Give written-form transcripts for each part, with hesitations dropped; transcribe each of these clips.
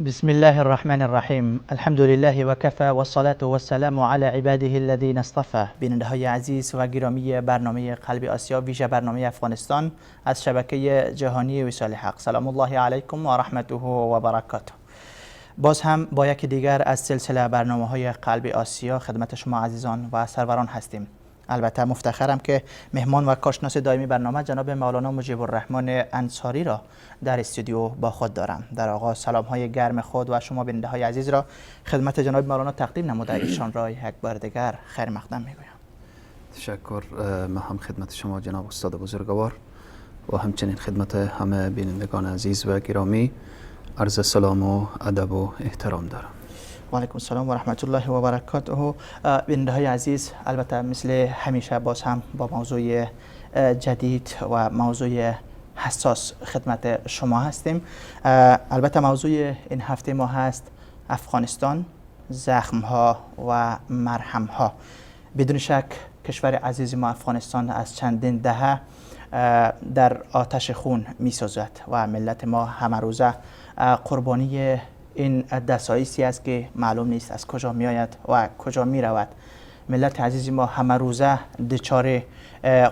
بسم الله الرحمن الرحیم. الحمد لله وکفى والصلاة والسلام على عباده الذین اصطفى. بیننده های عزیز و گرامی برنامه قلب آسیا، ویژه برنامه افغانستان از شبکه جهانی وصال حق، سلام الله علیکم و رحمته و برکاته. باز هم با یکی دیگر از سلسله برنامه های قلب آسیا خدمت شما عزیزان و سروران هستیم. البته مفتخرم که مهمان و کارشناس دائمی برنامه جناب مولانا مجیب الرحمن انصاری را در استودیو با خود دارم. در آغاز سلام های گرم خود و شما بیننده های عزیز را خدمت جناب مولانا تقدیم نموده ایشان را یک بار دیگر خیر مقدم میگویم. تشکر. ما هم خدمت شما جناب استاد بزرگوار و همچنین خدمت همه بینندگان عزیز و گرامی عرض سلام و ادب و احترام دارم. و علیکم السلام و رحمت الله و برکاته. بیننده های عزیز، البته مثل همیشه باز هم با موضوع جدید و موضوع حساس خدمت شما هستیم. البته موضوع این هفته ما هست افغانستان، زخم ها و مرهم ها. بدون شک کشور عزیز ما افغانستان از چندین دهه در آتش خون می سوزد و ملت ما همه روزه قربانی این دسایسی است که معلوم نیست از کجا می آید و کجا می رود. ملت عزیز ما همه روزه دچار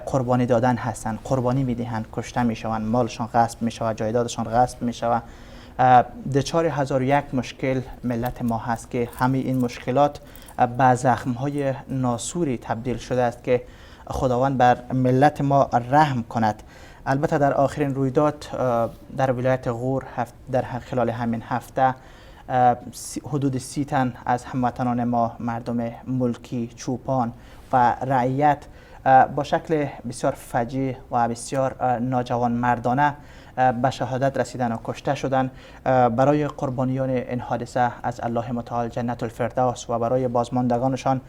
قربانی دادن هستند، قربانی می دهند، کشته می شوند، مالشان غصب می شود، جایدادشان غصب می شود. دچار 1001 مشکل ملت ما هست که همه این مشکلات به زخم های ناسوری تبدیل شده است که خداوند بر ملت ما رحم کند. البته در آخرین رویداد در ولایت غور در خلال همین هفته حدود 30 تن از هموطنان ما، مردم ملکی، چوپان و رعیت، با شکل بسیار فجیع و بسیار ناجوانمردانه به شهادت رسیدن و کشته شدن. برای قربانیان این حادثه از الله متعال جنت الفردوس و برای بازماندگانشان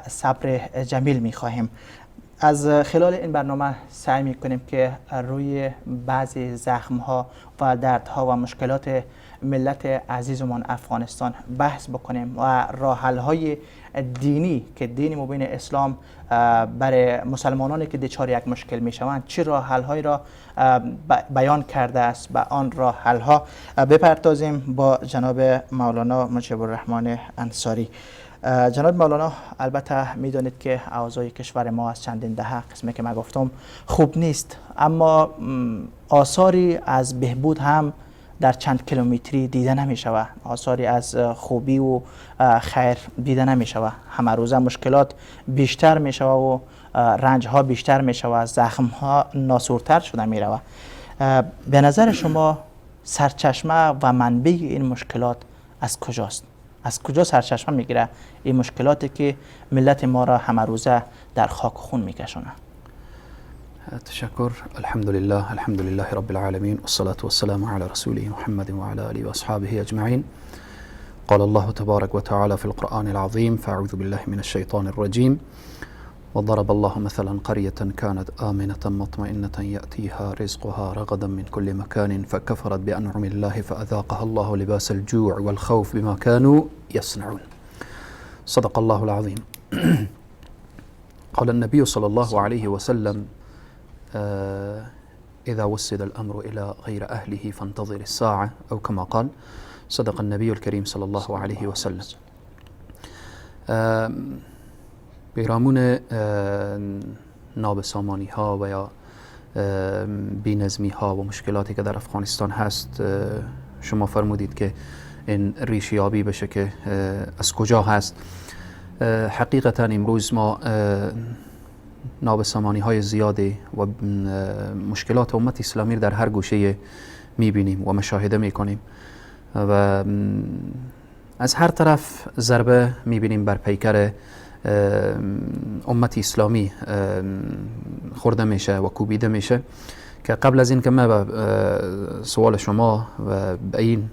صبر جمیل می‌خواهیم. از خلال این برنامه سعی می‌کنیم که روی بعضی زخم‌ها و دردها و مشکلات ملت عزیزمان افغانستان بحث بکنیم و راه‌حل‌های دینی که دین مبین اسلام برای مسلمانانی که دچار یک مشکل میشوند چه راه‌حل‌هایی را بیان کرده است، به آن راه‌حل‌ها بپردازیم با جناب مولانا مجیب الرحمن انصاری. جناب مولانا، البته میدانید که اوضاع کشور ما از چندین دهه قسمی که من گفتم خوب نیست، اما آثاری از بهبود هم در چند کیلومتری دیده نمی شود، آثاری از خوبی و خیر دیده نمی شود. همه روزه مشکلات بیشتر می شود و رنج ها بیشتر می شود، زخم ها ناسورتر شده می رود. به نظر شما سرچشمه و منبع این مشکلات از کجاست؟ از کجا سرچشمه میگیره این مشکلاتی که ملت ما را همه روزه در خاک خون میکشونه؟ تشکر. الحمد لله، الحمد لله رب العالمين، والصلاة والسلام على رسوله محمد وعلى آله وأصحابه أجمعين. قال الله تبارك وتعالى في القرآن العظيم: فأعوذ بالله من الشيطان الرجيم. وضرب الله مثلا قرية كانت آمنة مطمئنة يأتيها رزقها رغدا من كل مكان فكفرت بأنعم الله فأذاقها الله لباس الجوع والخوف بما كانوا يصنعون. صدق الله العظيم. قال النبي صلى الله عليه وسلم: إذا وسد الأمر إلى غير أهله فانتظر الساعة، أو كما قال. صدق النبي الكريم صلی الله علیه و سلم. پیرامون نابسامانی ها و یا بی‌نظمی ها و مشکلاتی که در افغانستان هست، شما فرمودید که این ریشیابی بشه که از کجا هست. حقیقتا امروز ما نابسامانی های زیادی و مشکلات امت اسلامی در هر گوشه میبینیم و مشاهده میکنیم و از هر طرف ضربه میبینیم بر پیکر امت اسلامی خورده میشه و کوبیده میشه. که قبل از این که من به سوال شما و به این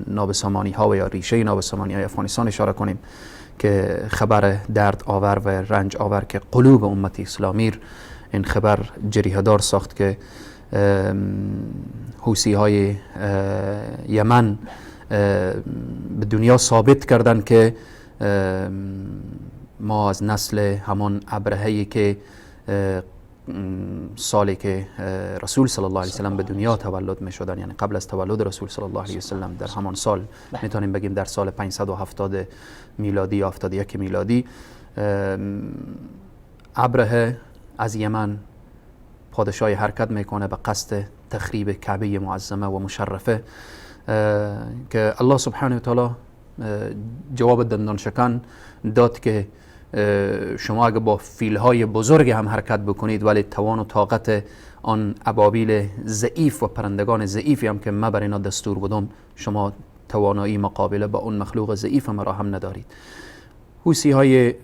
نابسامانی ها و یا ریشه نابسامانی های افغانستان اشاره کنیم که خبر درد آور و رنج آور که قلوب امت اسلامی این خبر جریحه دار ساخت که حوثی های یمن به دنیا ثابت کردن که ما از نسل همان ابرهه‌ای که سالی که رسول صلی الله علیه وسلم به دنیا تولد می شدن، یعنی قبل از تولد رسول صلی الله علیه وسلم در همان سال، میتونیم بگیم در سال 570 میلادی یا 71 میلادی، ابرهه از یمن پادشاه حرکت میکنه به قصد تخریب کعبه معظمه و مشرفه، که الله سبحانه و تعالی جواب دندان شکن داد که شما اگه با فیلهای بزرگ هم حرکت بکنید ولی توان و طاقت آن ابابیل ضعیف و پرندگان ضعیفی هم که من بر اینا دستور بدم، شما توانایی مقابله با اون مخلوق ضعیف مرا هم ندارید. حوثی های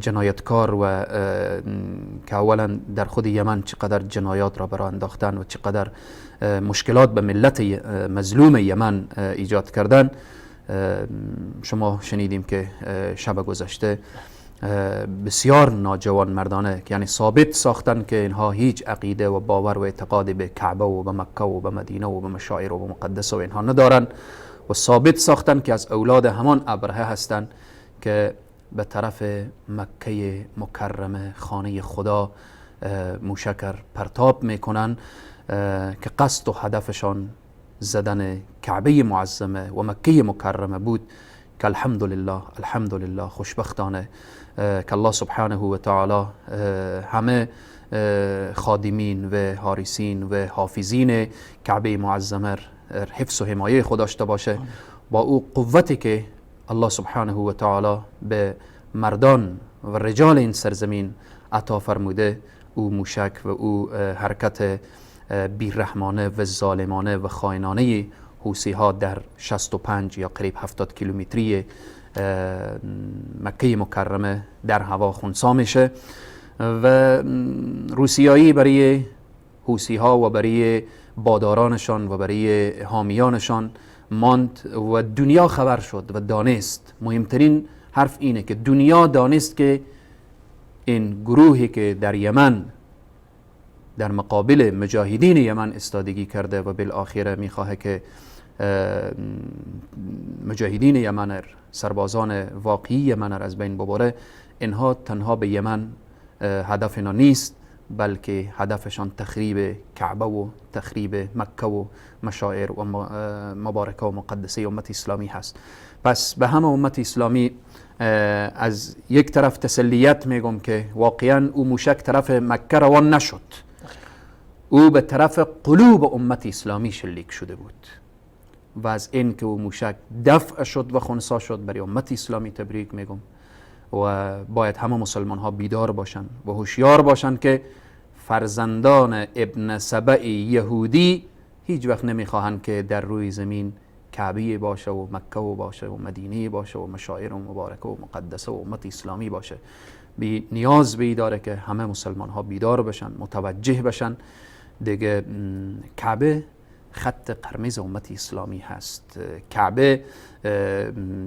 جنایتکار و که اولا در خود یمن چقدر جنایات را برای انداختن و چقدر مشکلات به ملت مظلوم یمن ایجاد کردن، شما شنیدیم که شب گذشته بسیار ناجوان مردانه، یعنی ثابت ساختن که اینها هیچ عقیده و باور و اعتقادی به کعبه و به مکه و به مدینه و به مشاعر و به مقدس و اینها ندارن و ثابت ساختن که از اولاد همان ابرهه هستند که به طرف مکه مکرمه خانه خدا موشکر پرتاب میکنن که قصد و هدفشان زدن کعبه معظمه و مکه مکرمه بود، که الحمدلله الحمدلله خوشبختانه که الله سبحانه و تعالی همه خادمین و حارسین و حافظین کعبه معظمه حفظ و حمایه خود داشته باشه، با او قوتی که الله سبحانه و تعالی به مردان و رجال این سرزمین عطا فرموده، او موشک و او حرکت بیرحمانه و ظالمانه و خائنانه حوثی ها در 65 یا قریب 70 کیلومتری مکه مکرمه در هوا خنثی میشه و روسیایی برای حوثی ها و برای بادارانشان و برای حامیانشان ماند و دنیا خبر شد و دانست. مهمترین حرف اینه که دنیا دانست که این گروهی که در یمن در مقابل مجاهدین یمن استادگی کرده و بالآخره میخواه که مجاهدین یمن، سربازان واقعی یمن را از بین ببره، اینها تنها به یمن هدف اینا نیست، بلکه هدفشان تخریب کعبه و تخریب مکه و مشاعر و مبارکه و مقدسه امت اسلامی هست. پس به همه امت اسلامی از یک طرف تسلیت میگم که واقعا او موشک طرف مکه روان نشد، او به طرف قلوب امت اسلامی شلیک شده بود و از این که او موشک دفع شد و خنثی شد برای امت اسلامی تبریک میگم و باید همه مسلمان ها بیدار باشن و هوشیار باشن که فرزندان ابن سبع یهودی هیچ وقت نمیخواهند که در روی زمین کعبه باشه و مکه و باشه و مدینه باشه و مشاعر و مبارکه و مقدسه و امت اسلامی باشه. بی نیاز به داره که همه مسلمان ها بیدار بشن، متوجه بشن. دیگه کعبه خط قرمز امت اسلامی هست. کعبه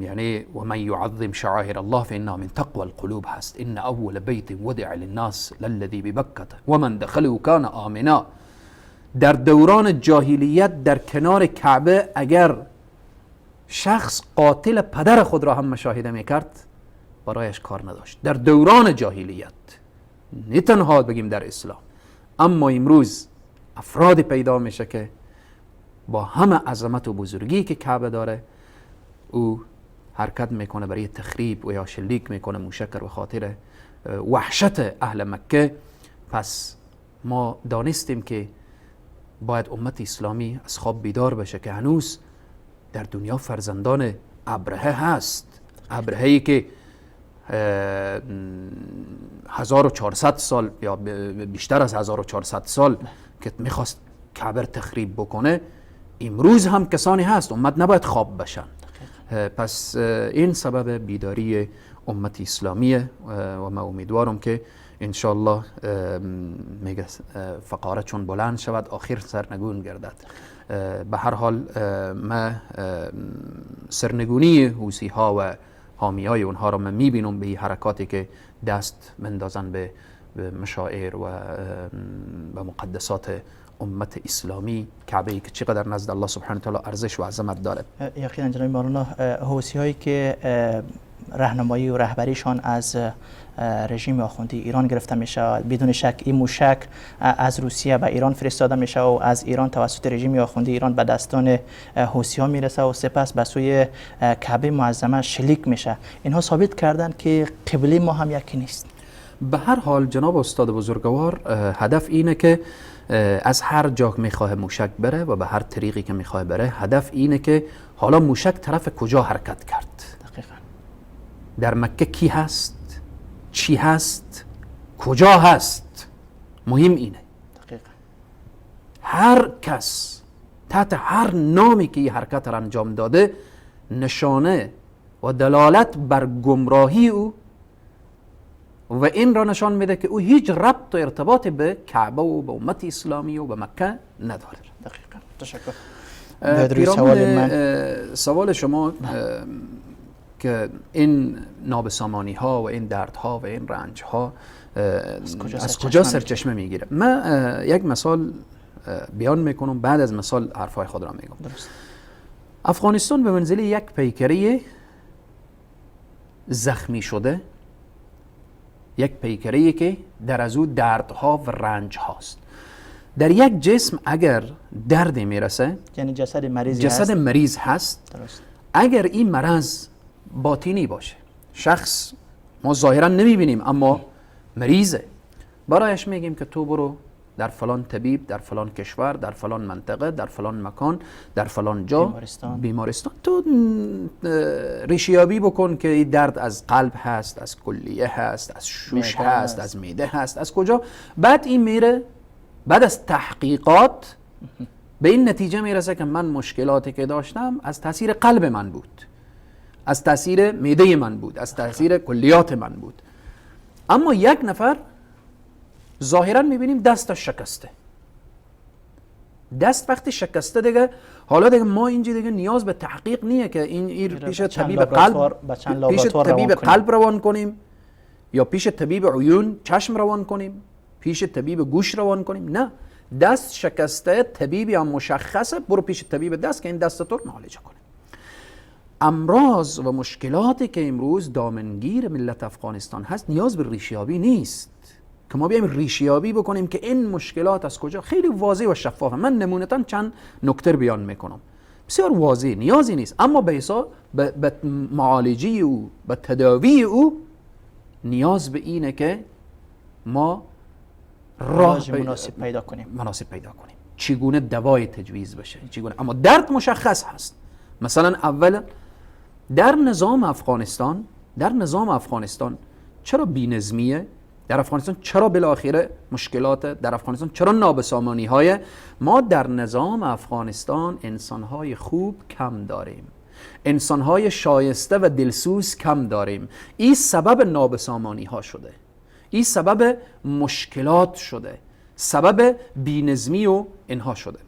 یعنی و من یعظم شعائر الله فإنها من تقوى القلوب هست. ان اول بیت وضع للناس للذی ببکة و من دخله کان آمنا. در دوران جاهلیت در کنار کعبه اگر شخص قاتل پدر خود را هم مشاهده میکرد برایش کار نداشت. در دوران جاهلیت، نه تنها بگیم در اسلام، اما امروز افراد پیدا میشه که با همه عظمت و بزرگی که کعبه داره او حرکت میکنه برای تخریب و یا شلیک میکنه موشک به خاطر وحشت اهل مکه. پس ما دانستیم که باید امت اسلامی از خواب بیدار بشه که هنوز در دنیا فرزندان ابرهه هست، ابرهه‌ای که 1400 سال یا بیشتر از 1400 سال که میخواست کعبه تخریب بکنه، امروز هم کسانی هست. امت نباید خواب بشن. پس این سبب بیداری امت اسلامیه و ما امیدوارم که انشالله میگه فقاره چون بلند شود آخر سرنگون گردد. به هر حال ما سرنگونی حوثی ها و حامی های اونها را من میبینم به حرکاتی که دست مندازن به مشاعر و به مقدسات امت اسلامی، کعبه ای که چقدر نزد الله سبحانه و تعالی ارزش و عظمت داره. یقینا جناب مولانا، حوثی هایی که راهنمایی و رهبریشان از رژیم آخوندی ایران گرفته میشه، بدون شک این موشک از روسیه به ایران فرستاده میشه و از ایران توسط رژیم آخوندی ایران به دستان حوثی‌ها میرسه و سپس به سوی کعبه معظمه شلیک میشه. اینها ثابت کردن که قبله ما هم یکی نیست. به هر حال جناب استاد بزرگوار، هدف اینه که از هر جا میخواه موشک بره و به هر طریقی که میخواه بره، هدف اینه که حالا موشک طرف کجا حرکت کرد، دقیقاً در مکه کی هست، چی هست، کجا هست، مهم اینه. دقیقاً هر کس تحت هر نامی که این حرکت را انجام داده، نشانه و دلالت بر گمراهی او و این را نشان میده که او هیچ ربط و ارتباطی به کعبه و به امت اسلامی و به مکه نداره. دقیقاً. تشکر. سوال من، سوال شما که این نابسامانی ها و این دردها و این رنج ها از کجا سرچشمه میگیره؟ من یک مثال بیان میکنم، بعد از مثال حرفای خود را میگم. درست. افغانستان به منزله یک پیکره زخمی شده، یک پیکره که در از او دردها و رنج هاست. در یک جسم اگر درد میرسه، یعنی جسد مریض، جسد مریض هست. درست. اگر این مرض باطینی باشه، شخص ما ظاهرا نمیبینیم اما مریضه، برایش میگیم که تو برو در فلان طبیب، در فلان کشور، در فلان منطقه، در فلان مکان، در فلان جا، بیمارستان، تو ریشیابی بکن که این درد از قلب هست، از کلیه هست، از شوش هست، از معده هست، از کجا. بعد این میره، بعد از تحقیقات به این نتیجه میرسه که من مشکلاتی که داشتم از تاثیر قلب من بود، از تاثیر معده من بود، از تاثیر کلیات من بود. اما یک نفر ظاهرا میبینیم دستش شکسته، دست وقتی شکسته دیگه، حالا دیگه ما اینجا دیگه نیاز به تحقیق نیه که این پیش طبیب قلب، پیش طبیب قلب روان کنیم یا پیش طبیب عیون چشم روان کنیم، پیش طبیب گوش روان کنیم. نه، دست شکسته، طبیبی هم مشخصه، برو پیش طبیب دست که این دست تو رو معالجه کنه. امراض و مشکلاتی که امروز دامنگیر ملت افغانستان هست نیاز به ریشیابی نیست که ما بیایم ریشیابی بکنیم که این مشکلات از کجا. خیلی واضح و شفافه. من نمونتاً چند نکته بیان میکنم، بسیار واضح، نیازی نیست. اما به حساب به معالجه او، به تداوی او نیاز به اینه که ما راه مناسب پیدا کنیم، مناسب پیدا کنیم، چگونه دوای تجویز بشه، چگونه. اما درد مشخص هست. مثلا اول در نظام افغانستان، در نظام افغانستان چرا بی‌نظمیه؟ در افغانستان چرا بالاخره مشکلات؟ در افغانستان چرا نابسامانی های؟ ما در نظام افغانستان انسانهای خوب کم داریم، انسانهای شایسته و دلسوز کم داریم. این سبب نابسامانی ها شده، این سبب مشکلات شده، سبب بی‌نظمی و اینها شده.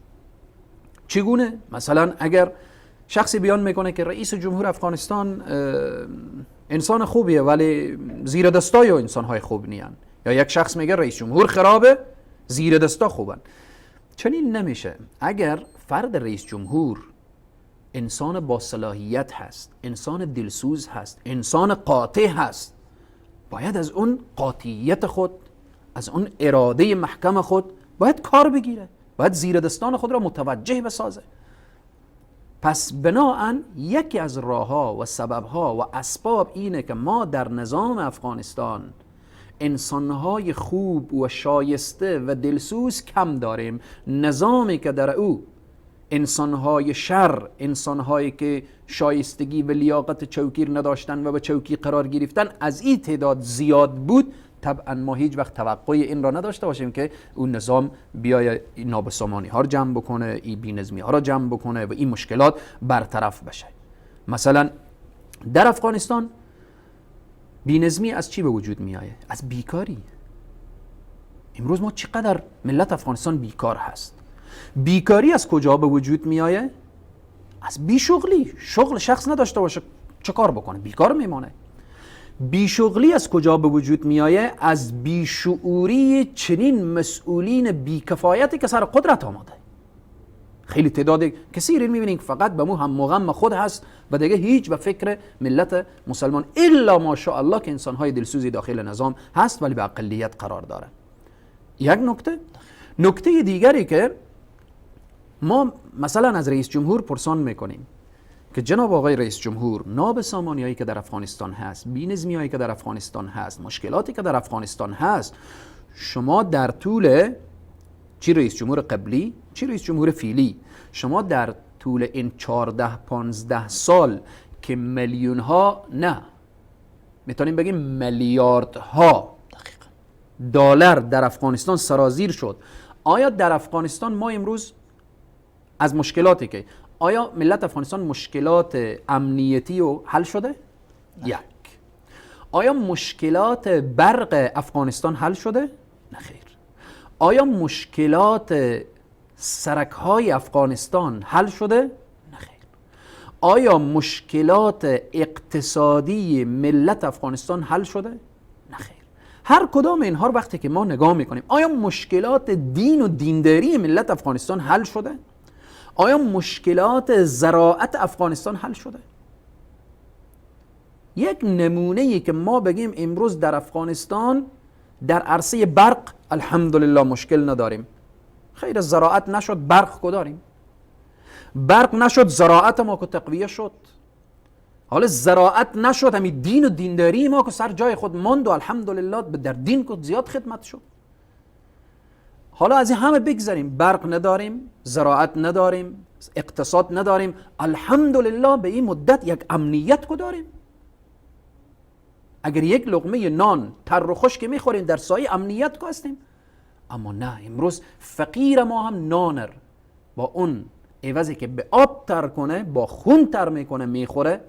چگونه؟ مثلا اگر شخصی بیان میکنه که رئیس جمهور افغانستان انسان خوبیه ولی زیر دستای او انسانهای خوب نیان، یا یک شخص میگه رئیس جمهور خرابه زیر دستا خوبن، چنین نمیشه. اگر فرد رئیس جمهور انسان با صلاحیت هست، انسان دلسوز هست، انسان قاطع هست، باید از اون قاطعیت خود، از اون اراده محکم خود باید کار بگیره، باید زیر دستان خود را متوجه بسازه. پس بناهن یکی از راه‌ها و سببها و اسباب اینه که ما در نظام افغانستان انسانهای خوب و شایسته و دلسوز کم داریم. نظامی که در او انسانهای شر، انسانهایی که شایستگی و لیاقت چوکی نداشتن و به چوکی قرار گرفتن از این تعداد زیاد بود، طبعا ما هیچ وقت توقع این را نداشته باشیم که اون نظام بیای نابسامانی ها را جمع بکنه، این بی‌نظمی ها را جمع بکنه و این مشکلات برطرف بشه. مثلا در افغانستان بی‌نظمی از چی به وجود میایه؟ از بیکاری. امروز ما چقدر ملت افغانستان بیکار هست. بیکاری از کجا به وجود میایه؟ از بیشغلی. شغل شخص نداشته باشه چه کار بکنه؟ بیکار میمانه. بیشغلی از کجا به وجود میایه؟ از بیشعوری چنین مسئولین بیکفایتی که سر قدرت آماده. خیلی تعداد کثیری میبینیم که فقط به مو هم مغم خود هست و دیگه هیچ به فکر ملت مسلمان الا ماشاءالله که انسانهای دلسوزی داخل نظام هست ولی به اقلیت قرار داره. یک نکته. نکته دیگری که ما مثلا از رئیس جمهور پرسان میکنیم که جناب آقای رئیس جمهور، نابسامانی‌هایی که در افغانستان هست، بی‌نظمی‌هایی که در افغانستان هست، مشکلاتی که در افغانستان هست، شما در طول چی رئیس جمهور قبلی چی رئیس جمهور فعلی، شما در طول این 14-15 سال که میلیون ها، نه میتونیم بگیم میلیاردها دلار در افغانستان سرازیر شد، آیا در افغانستان ما امروز از مشکلاتی که آیا ملت افغانستان مشکلات امنیتی رو حل شده؟ نه. یک. آیا مشکلات برق افغانستان حل شده؟ نه خیر. آیا مشکلات سرک‌های افغانستان حل شده؟ نه خیر. آیا مشکلات اقتصادی ملت افغانستان حل شده؟ نه خیر. هر کدام اینها رو وقتی که ما نگاه میکنیم، آیا مشکلات دین و دینداری ملت افغانستان حل شده؟ آیا مشکلات زراعت افغانستان حل شده؟ یک نمونه که ما بگیم امروز در افغانستان در عرصه برق الحمدلله مشکل نداریم، خیر زراعت نشد برق کو داریم، برق نشد زراعت ما که تقویه شد، حالا زراعت نشد همین دین و دینداری ما که سر جای خود ماند و الحمدلله در دین که زیاد خدمت شد. حالا از این همه بگذاریم، برق نداریم، زراعت نداریم، اقتصاد نداریم، الحمدلله به این مدت یک امنیت کو داریم. اگر یک لقمه نان تر و خشک میخوریم در سایه امنیت کو هستیم. اما نه، امروز فقیر ما هم نانر با اون عوضی که به آب تر کنه با خون تر میکنه میخوره،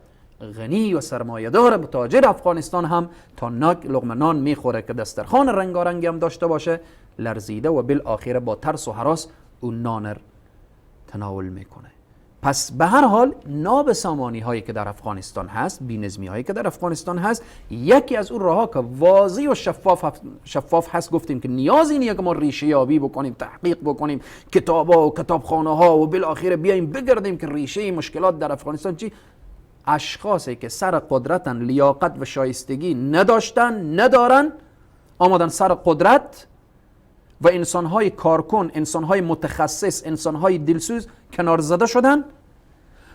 غنی و سرمایه‌دار تاجر افغانستان هم تا ناک لقمه نان میخوره که دسترخوان رنگارنگی هم داشته باشه، لرزیده و بالآخره با ترس و هراس اون نانر تناول میکنه. پس به هر حال نابسامانی هایی که در افغانستان هست، بی‌نظمی هایی که در افغانستان هست، یکی از اون راه‌ها که واضح و شفاف هست، گفتیم که نیاز اینه که ما ریشه یابی بکنیم، تحقیق بکنیم، کتاب‌ها و کتابخانه ها و بالآخره بیایم بگردیم که ریشه مشکلات در افغانستان چی. اشخاصی که سر قدرتن، لیاقت و شایستگی نداشتن، ندارن، آمدن سر قدرت و انسان‌های کارکن، انسان‌های متخصص، انسان‌های دلسوز کنار زده شدن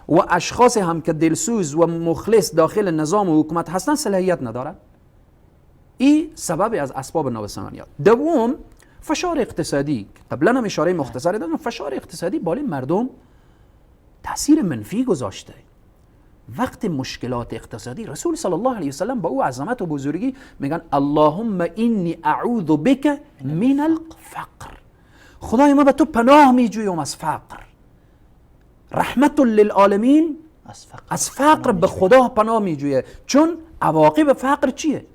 و اشخاص هم که دلسوز و مخلص داخل نظام و حکومت هستن صلاحیت ندارن. این سبب از اسباب نابسامانیات. دوم، فشار اقتصادی. قبلا هم اشاره مختصری دادم، فشار اقتصادی بالای مردم تاثیر منفی گذاشته. وقت مشکلات اقتصادی، رسول صلی الله علیه وسلم با او عظمت و بزرگی میگن اللهم انی اعوذ بک من الفقر، خدای ما به تو پناه میجویم از فقر. رحمت للعالمین از فقر به خدا پناه میجویه، چون عواقب فقر چیه؟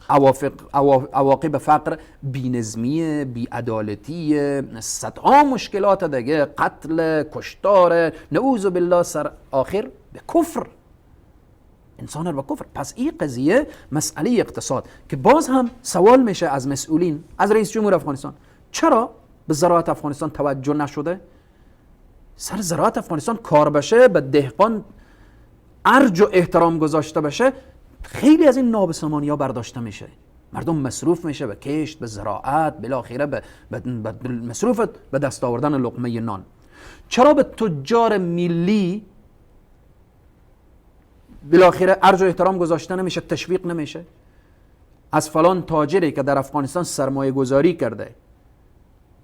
عواقب فقر بی‌نظمی، بی‌عدالتی، صدها مشکلات دیگه، قتل، کشتار، نعوذ بالله، سر آخر به کفر، انسان رو به کفر. پس این قضیه مسئله اقتصاد که باز هم سوال میشه از مسئولین، از رئیس جمهور افغانستان، چرا به زراعت افغانستان توجه نشده؟ سر زراعت افغانستان کار بشه، به دهقان ارج و احترام گذاشته بشه، خیلی از این نابسامانی ها برداشته میشه، مردم مصروف میشه به کشت، به زراعت، بالاخره به مصروف به دست آوردن لقمه نان. چرا به تجار ملی بالاخره ارج و احترام گذاشته نمیشه، تشویق نمیشه؟ از فلان تاجری که در افغانستان سرمایه گذاری کرده،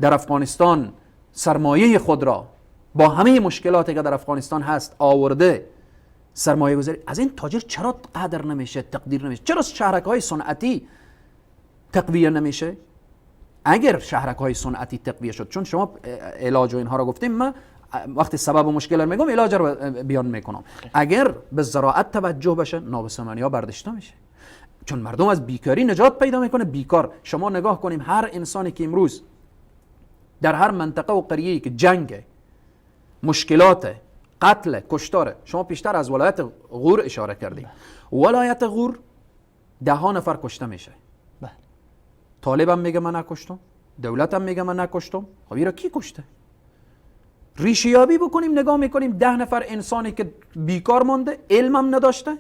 در افغانستان سرمایه خود را با همه مشکلاتی که در افغانستان هست آورده سرمایه گذاری، از این تاجر چرا قدر نمیشه، تقدیر نمیشه؟ چرا شهرک های صنعتی تقویه نمیشه؟ اگر شهرک های صنعتی تقویه شد، چون شما علاج و اینها را گفتیم، من وقتی سبب و مشکل رو میگم علاج رو بیان میکنم. اگر به زراعت توجه بشه، نابسامانی ها برداشته میشه، چون مردم از بیکاری نجات پیدا میکنه. بیکار شما نگاه کنیم، هر انسانی که امروز در هر منطقه و قریه‌ای که جنگ، مشکلات، قتل، کشتاره، شما پیشتر از ولایت غور اشاره کردیم، ولایت غور 10 نفر کشته میشه. طالبم میگه من نکشتم، دولتم میگه من نکشتم، خب ایرا کی کشته؟ ریشیابی بکنیم، نگاه میکنیم 10 نفر انسانی که بیکار مانده، علمم نداشته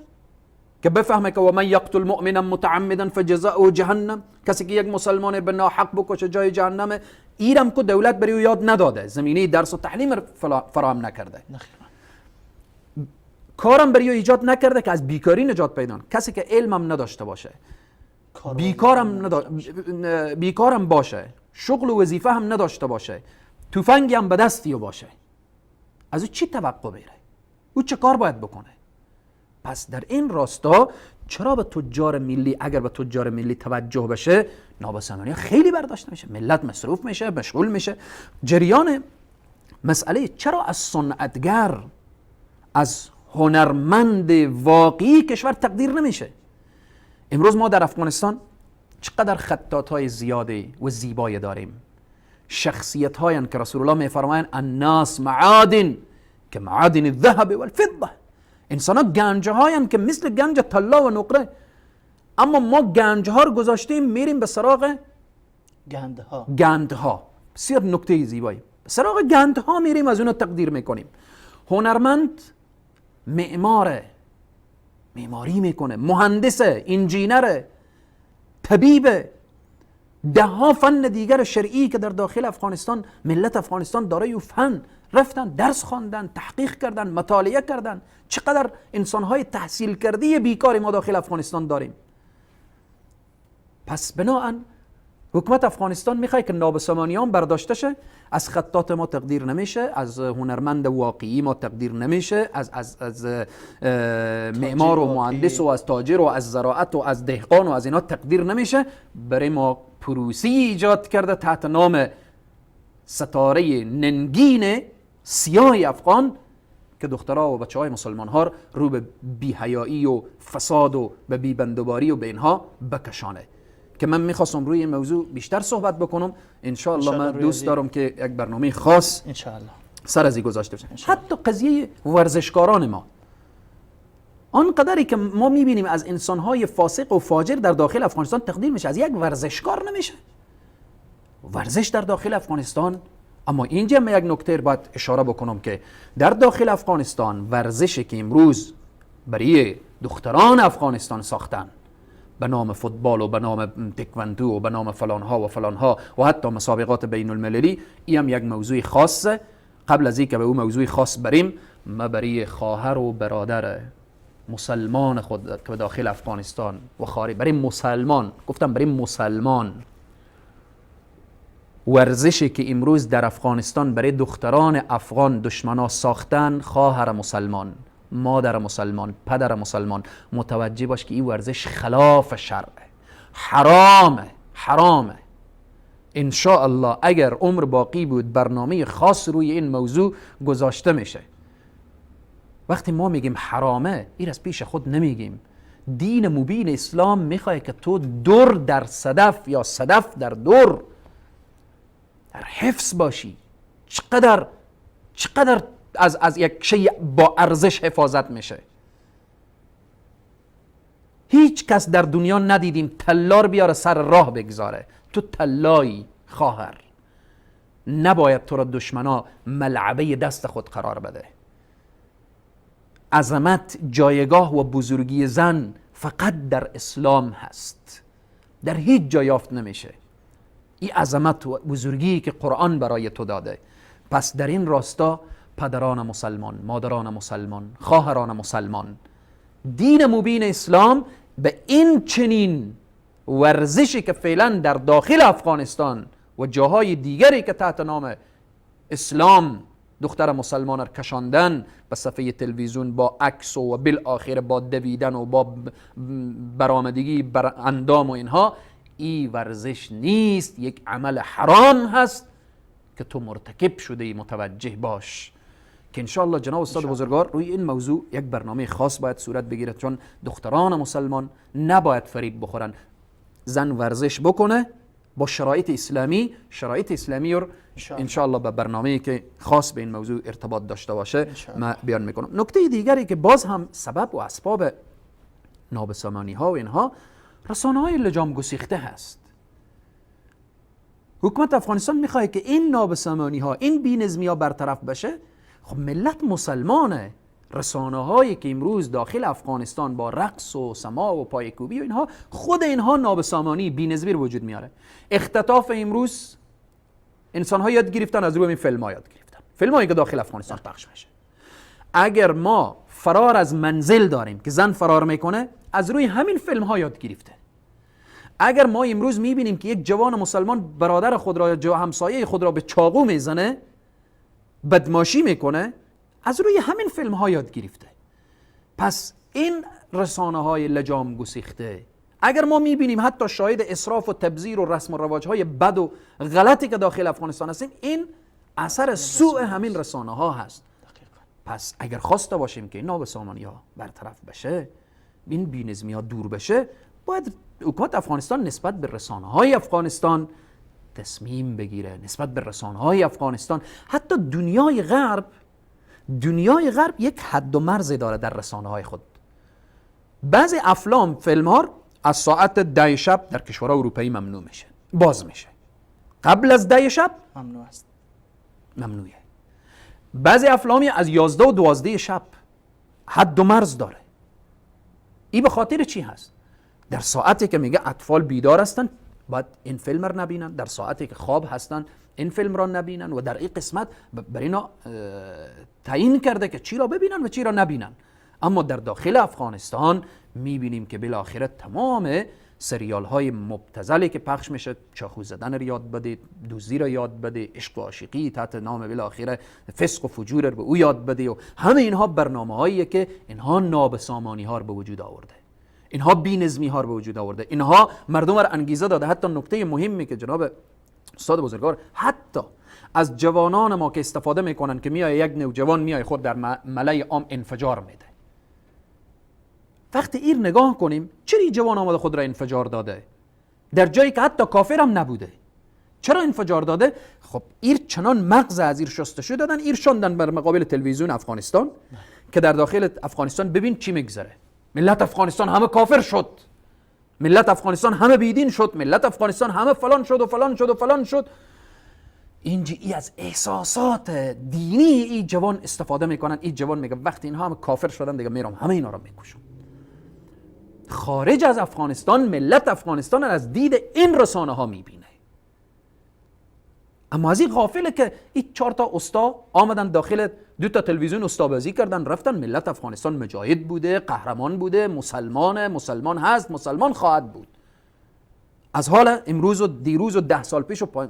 که بفهمه که و من یقتل مؤمنا متعمدا فجزاؤه جهنم، کسی که یک مسلمان به ناحق بکشه جای جهنمه، ایرم که دولت بری یاد نداده، زمینه درس و تعلیم فراهم نکرده، کارم بری ایجاد نکرده که از بیکاری نجات پیدا. کسی که علمم نداشته باشه، بیکارم باشه، شغل و وظیفه هم نداشته باشه، تفنگی هم به دستی باشه، از او چی توقع بیره؟ او چه کار باید بکنه؟ پس در این راستا چرا به تجار ملی، اگر به تجار ملی توجه بشه، نابسامانی خیلی برداشت میشه، ملت مصروف میشه، مشغول میشه. جریان مسئله چرا از صنعتگر، از هنرمند واقعی کشور تقدیر نمیشه؟ امروز ما در افغانستان چقدر خطاط‌های زیادی و زیبایی داریم، شخصیت هایی که رسول الله میفرمایند الناس معادن که معادن الذهب والفضه، انسان ها گنج هایی که مثل گنج طلا و نقره، اما ما گنج ها رو گذاشتیم میریم به سراغ گندها. گندها بسیار نکته زیبایی، به سراغ گندها میریم، از اونو تقدیر میکنیم. هنرمند معماره، معماری میکنه، مهندسه، انجینره، طبیبه، ده ها فن دیگر شرعی که در داخل افغانستان ملت افغانستان دارای او فن رفتن، درس خواندن، تحقیق کردن، مطالعه کردن. چقدر انسانهای تحصیل کرده بیکار ما داخل افغانستان داریم. پس بناهن حکومت افغانستان میخواد که نابسامانیان برداشته شه، از خطاط ما تقدیر نمیشه، از هنرمند واقعی ما تقدیر نمیشه، از معمار و مهندس و از تاجر و از زراعت و از دهقان و از اینا تقدیر نمیشه. برای ما پروسی ایجاد کرده تحت نام ستاره ننگین سیاه افغان که دخترها و بچه های مسلمان ها رو به بی‌حیایی و فساد و به بی‌بندوباری و به اینها بکشانه. که من میخواستم روی این موضوع بیشتر صحبت بکنم. انشاءالله من دوست دارم که یک برنامه خاص انشاءالله سر از این گذاشته بشه. حتی قضیه ورزشکاران ما، آن قدری که ما میبینیم از انسانهای فاسق و فاجر در داخل افغانستان تقدیر میشه، از یک ورزشکار نمیشه. ورزش در داخل افغانستان، اما اینجا من یک نکته باید اشاره بکنم که در داخل افغانستان ورزشی که امروز برای دختران افغانستان ساختن به نام فوتبال و به نام تکواندو و به نام فلانها و فلانها و حتی مسابقات بین المللی، این هم یک موضوع خاصه. قبل از اینکه به اون موضوع خاص بریم، ما برای خواهر و برادر مسلمان خود که داخل افغانستان و خارج، برای مسلمان گفتم، برای مسلمان ورزشی که امروز در افغانستان برای دختران افغان دشمنا ساختن، خواهر مسلمان، مادر مسلمان، پدر مسلمان، متوجه باش که این ورزش خلاف شرعه، حرامه، حرامه. انشاءالله اگر عمر باقی بود برنامه خاص روی این موضوع گذاشته میشه. وقتی ما میگیم حرامه، این از پیش خود نمیگیم. دین مبین اسلام میخواد که تو در در صدف یا صدف در در در حفظ باشی. چقدر از یک شی با ارزش حفاظت میشه. هیچ کس در دنیا ندیدیم طلا بیاره سر راه بگذاره. تو طلایی خواهر، نباید تو را دشمنا ملعبه دست خود قرار بده. عظمت، جایگاه و بزرگی زن فقط در اسلام هست، در هیچ جا یافت نمیشه. این عظمت و بزرگی که قرآن برای تو داده. پس در این راستا پدران مسلمان، مادران مسلمان، خواهران مسلمان، دین مبین اسلام به این چنین ورزشی که فعلا در داخل افغانستان و جاهای دیگری که تحت نام اسلام دختر مسلمان را کشاندن به صفحه تلویزیون با عکس و بالآخره با دویدن و با برآمدگی بر اندام و اینها، ای ورزش نیست، یک عمل حرام هست که تو مرتکب شده ای. متوجه باش که انشاءالله جناب استاد بزرگوار روی این موضوع یک برنامه خاص باید صورت بگیره، چون دختران مسلمان نباید فریب بخورن. زن ورزش بکنه با شرایط اسلامی، شرایط اسلامی رو انشاءالله به برنامه‌ای که خاص به این موضوع ارتباط داشته باشه ما بیان میکنم. نکته دیگری که باز هم سبب و اسباب نابسامانی ها و اینها، رسانه های لجام گسیخته هست. حکومت افغانستان میخواد که این نابسامانی ها، این بی‌نظمی ها برطرف بشه. خب ملت مسلمانه، رسانه هایی که امروز داخل افغانستان با رقص و سما و پایکوبی و اینها، خود اینها نابسامانی، بی‌نظمی رو وجود میاره. اختطاف امروز انسان ها یاد گرفتن از روی این فیلم ها یاد گرفتن، فیلم هایی که داخل افغانستان پخش میشه. اگر ما فرار از منزل داریم که زن فرار میکنه، از روی همین فیلم ها یاد گرفته. اگر ما امروز میبینیم که یک جوان مسلمان برادر خود را یا همسایه خود را به چاقو میزنه، بدماشی میکنه، از روی همین فیلم ها یاد گرفته. پس این رسانه های لجام گسیخته، اگر ما میبینیم حتی شاهد اسراف و تبذیر و رسم و رواج های بد و غلطی که داخل افغانستان هستیم، این اثر سوء همین رسانه ها هست. پس اگر خواسته باشیم که این نابسامانی ها برطرف بشه، این بی‌نظمی ها دور بشه، باید حکومت افغانستان نسبت به رسانه های افغانستان تصمیم بگیره، نسبت به رسانه های افغانستان. حتی دنیای غرب یک حد و مرز داره در رسانه های خود. بعضی افلام، فیلم ها از ساعت 10 شب در کشورهای اروپایی ممنوع میشه، باز میشه. قبل از 10 شب ممنوع است، ممنوعه. بعضی افلامی از 11 و 12 شب حد و مرز داره. این به خاطر چی هست؟ در ساعتی که میگه اطفال بیدار هستن باید این فیلم را نبینن، در ساعتی که خواب هستن این فیلم را نبینن، و در این قسمت بر اینا تعیین کرده که چی را ببینن و چی را نبینن. اما در داخل افغانستان میبینیم که بالاخره تمام سریال های مبتذلی که پخش میشه، چاقو زدن را یاد بده، دزدی را یاد بده، عشق و عاشقی تحت نام بالاخره فسق و فجور را به او یاد بده، و همه اینها برنامه هاییه که اینها نابسامانی ها را به وجود آورده، اینها بی‌نظمی ها را به وجود آورده، اینها مردم را انگیزه داده. حتی نکته مهمی که جناب استاد بزرگوار، حتی از جوانان ما که استفاده میکنن که میای یک نوجوان میای خود در ملأ عام انفجار میده. وقتی ایر نگاه کنیم چرا جوان آمده خود را انفجار داده در جایی که حتی کافر هم نبوده؟ چرا انفجار داده؟ خب ایر چنان مغز از ایر شستشو دادن، ایر شاندن بر مقابل تلویزیون افغانستان که در داخل افغانستان ببین چی میگذره. ملت افغانستان همه کافر شد، ملت افغانستان همه بیدین شد، ملت افغانستان همه فلان شد و فلان شد و فلان شد. اینجا ای از احساسات دینی ای جوان استفاده میکنن. ای جوان میگه وقتی اینها همه کافر شدن دیگه میرم همه اینا رو میکشم. خارج از افغانستان ملت افغانستان از دید این رسانه ها میبینه، اما از این غافله که این 4 تا استا آمدن داخل 2 تا تلویزیون استابازی کردن رفتن. ملت افغانستان مجاهد بوده، قهرمان بوده، مسلمانه، مسلمان هست، مسلمان خواهد بود. از حال امروز و دیروز و 10 سال پیش و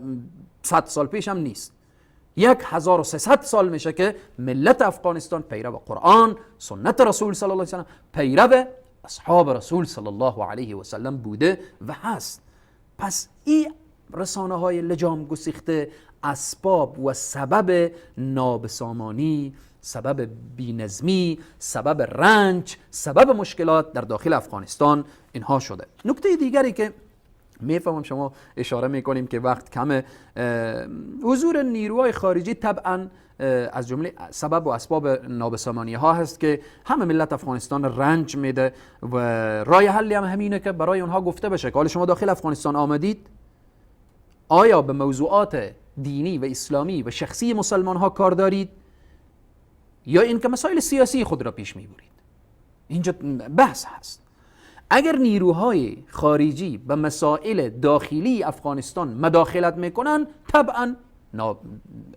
100 سال پیش هم نیست. 1300 سال میشه که ملت افغانستان پیرو قرآن، سنت رسول صلی الله علیه و سلم، پیرو اصحاب رسول صلی الله علیه و سلم بوده و هست. پس این رسانه های لجام گسیخته اسباب و سبب نابسامانی، سبب بینظمی، سبب رنج، سبب مشکلات در داخل افغانستان اینها شده. نکته دیگری که میفهمم شما اشاره میکنیم که وقت کمه، حضور نیروهای خارجی طبعا از جمله سبب و اسباب نابسامانی ها هست که همه ملت افغانستان رنج میده و راه حلی هم همینه که برای اونها گفته بشه که حالا شما داخل افغانستان آمدید، آیا به موضوعات دینی و اسلامی و شخصی مسلمان ها کار دارید یا اینکه مسائل سیاسی خود را پیش میبرید؟ اینجا بحث هست. اگر نیروهای خارجی به مسائل داخلی افغانستان مداخلت میکنن، طبعا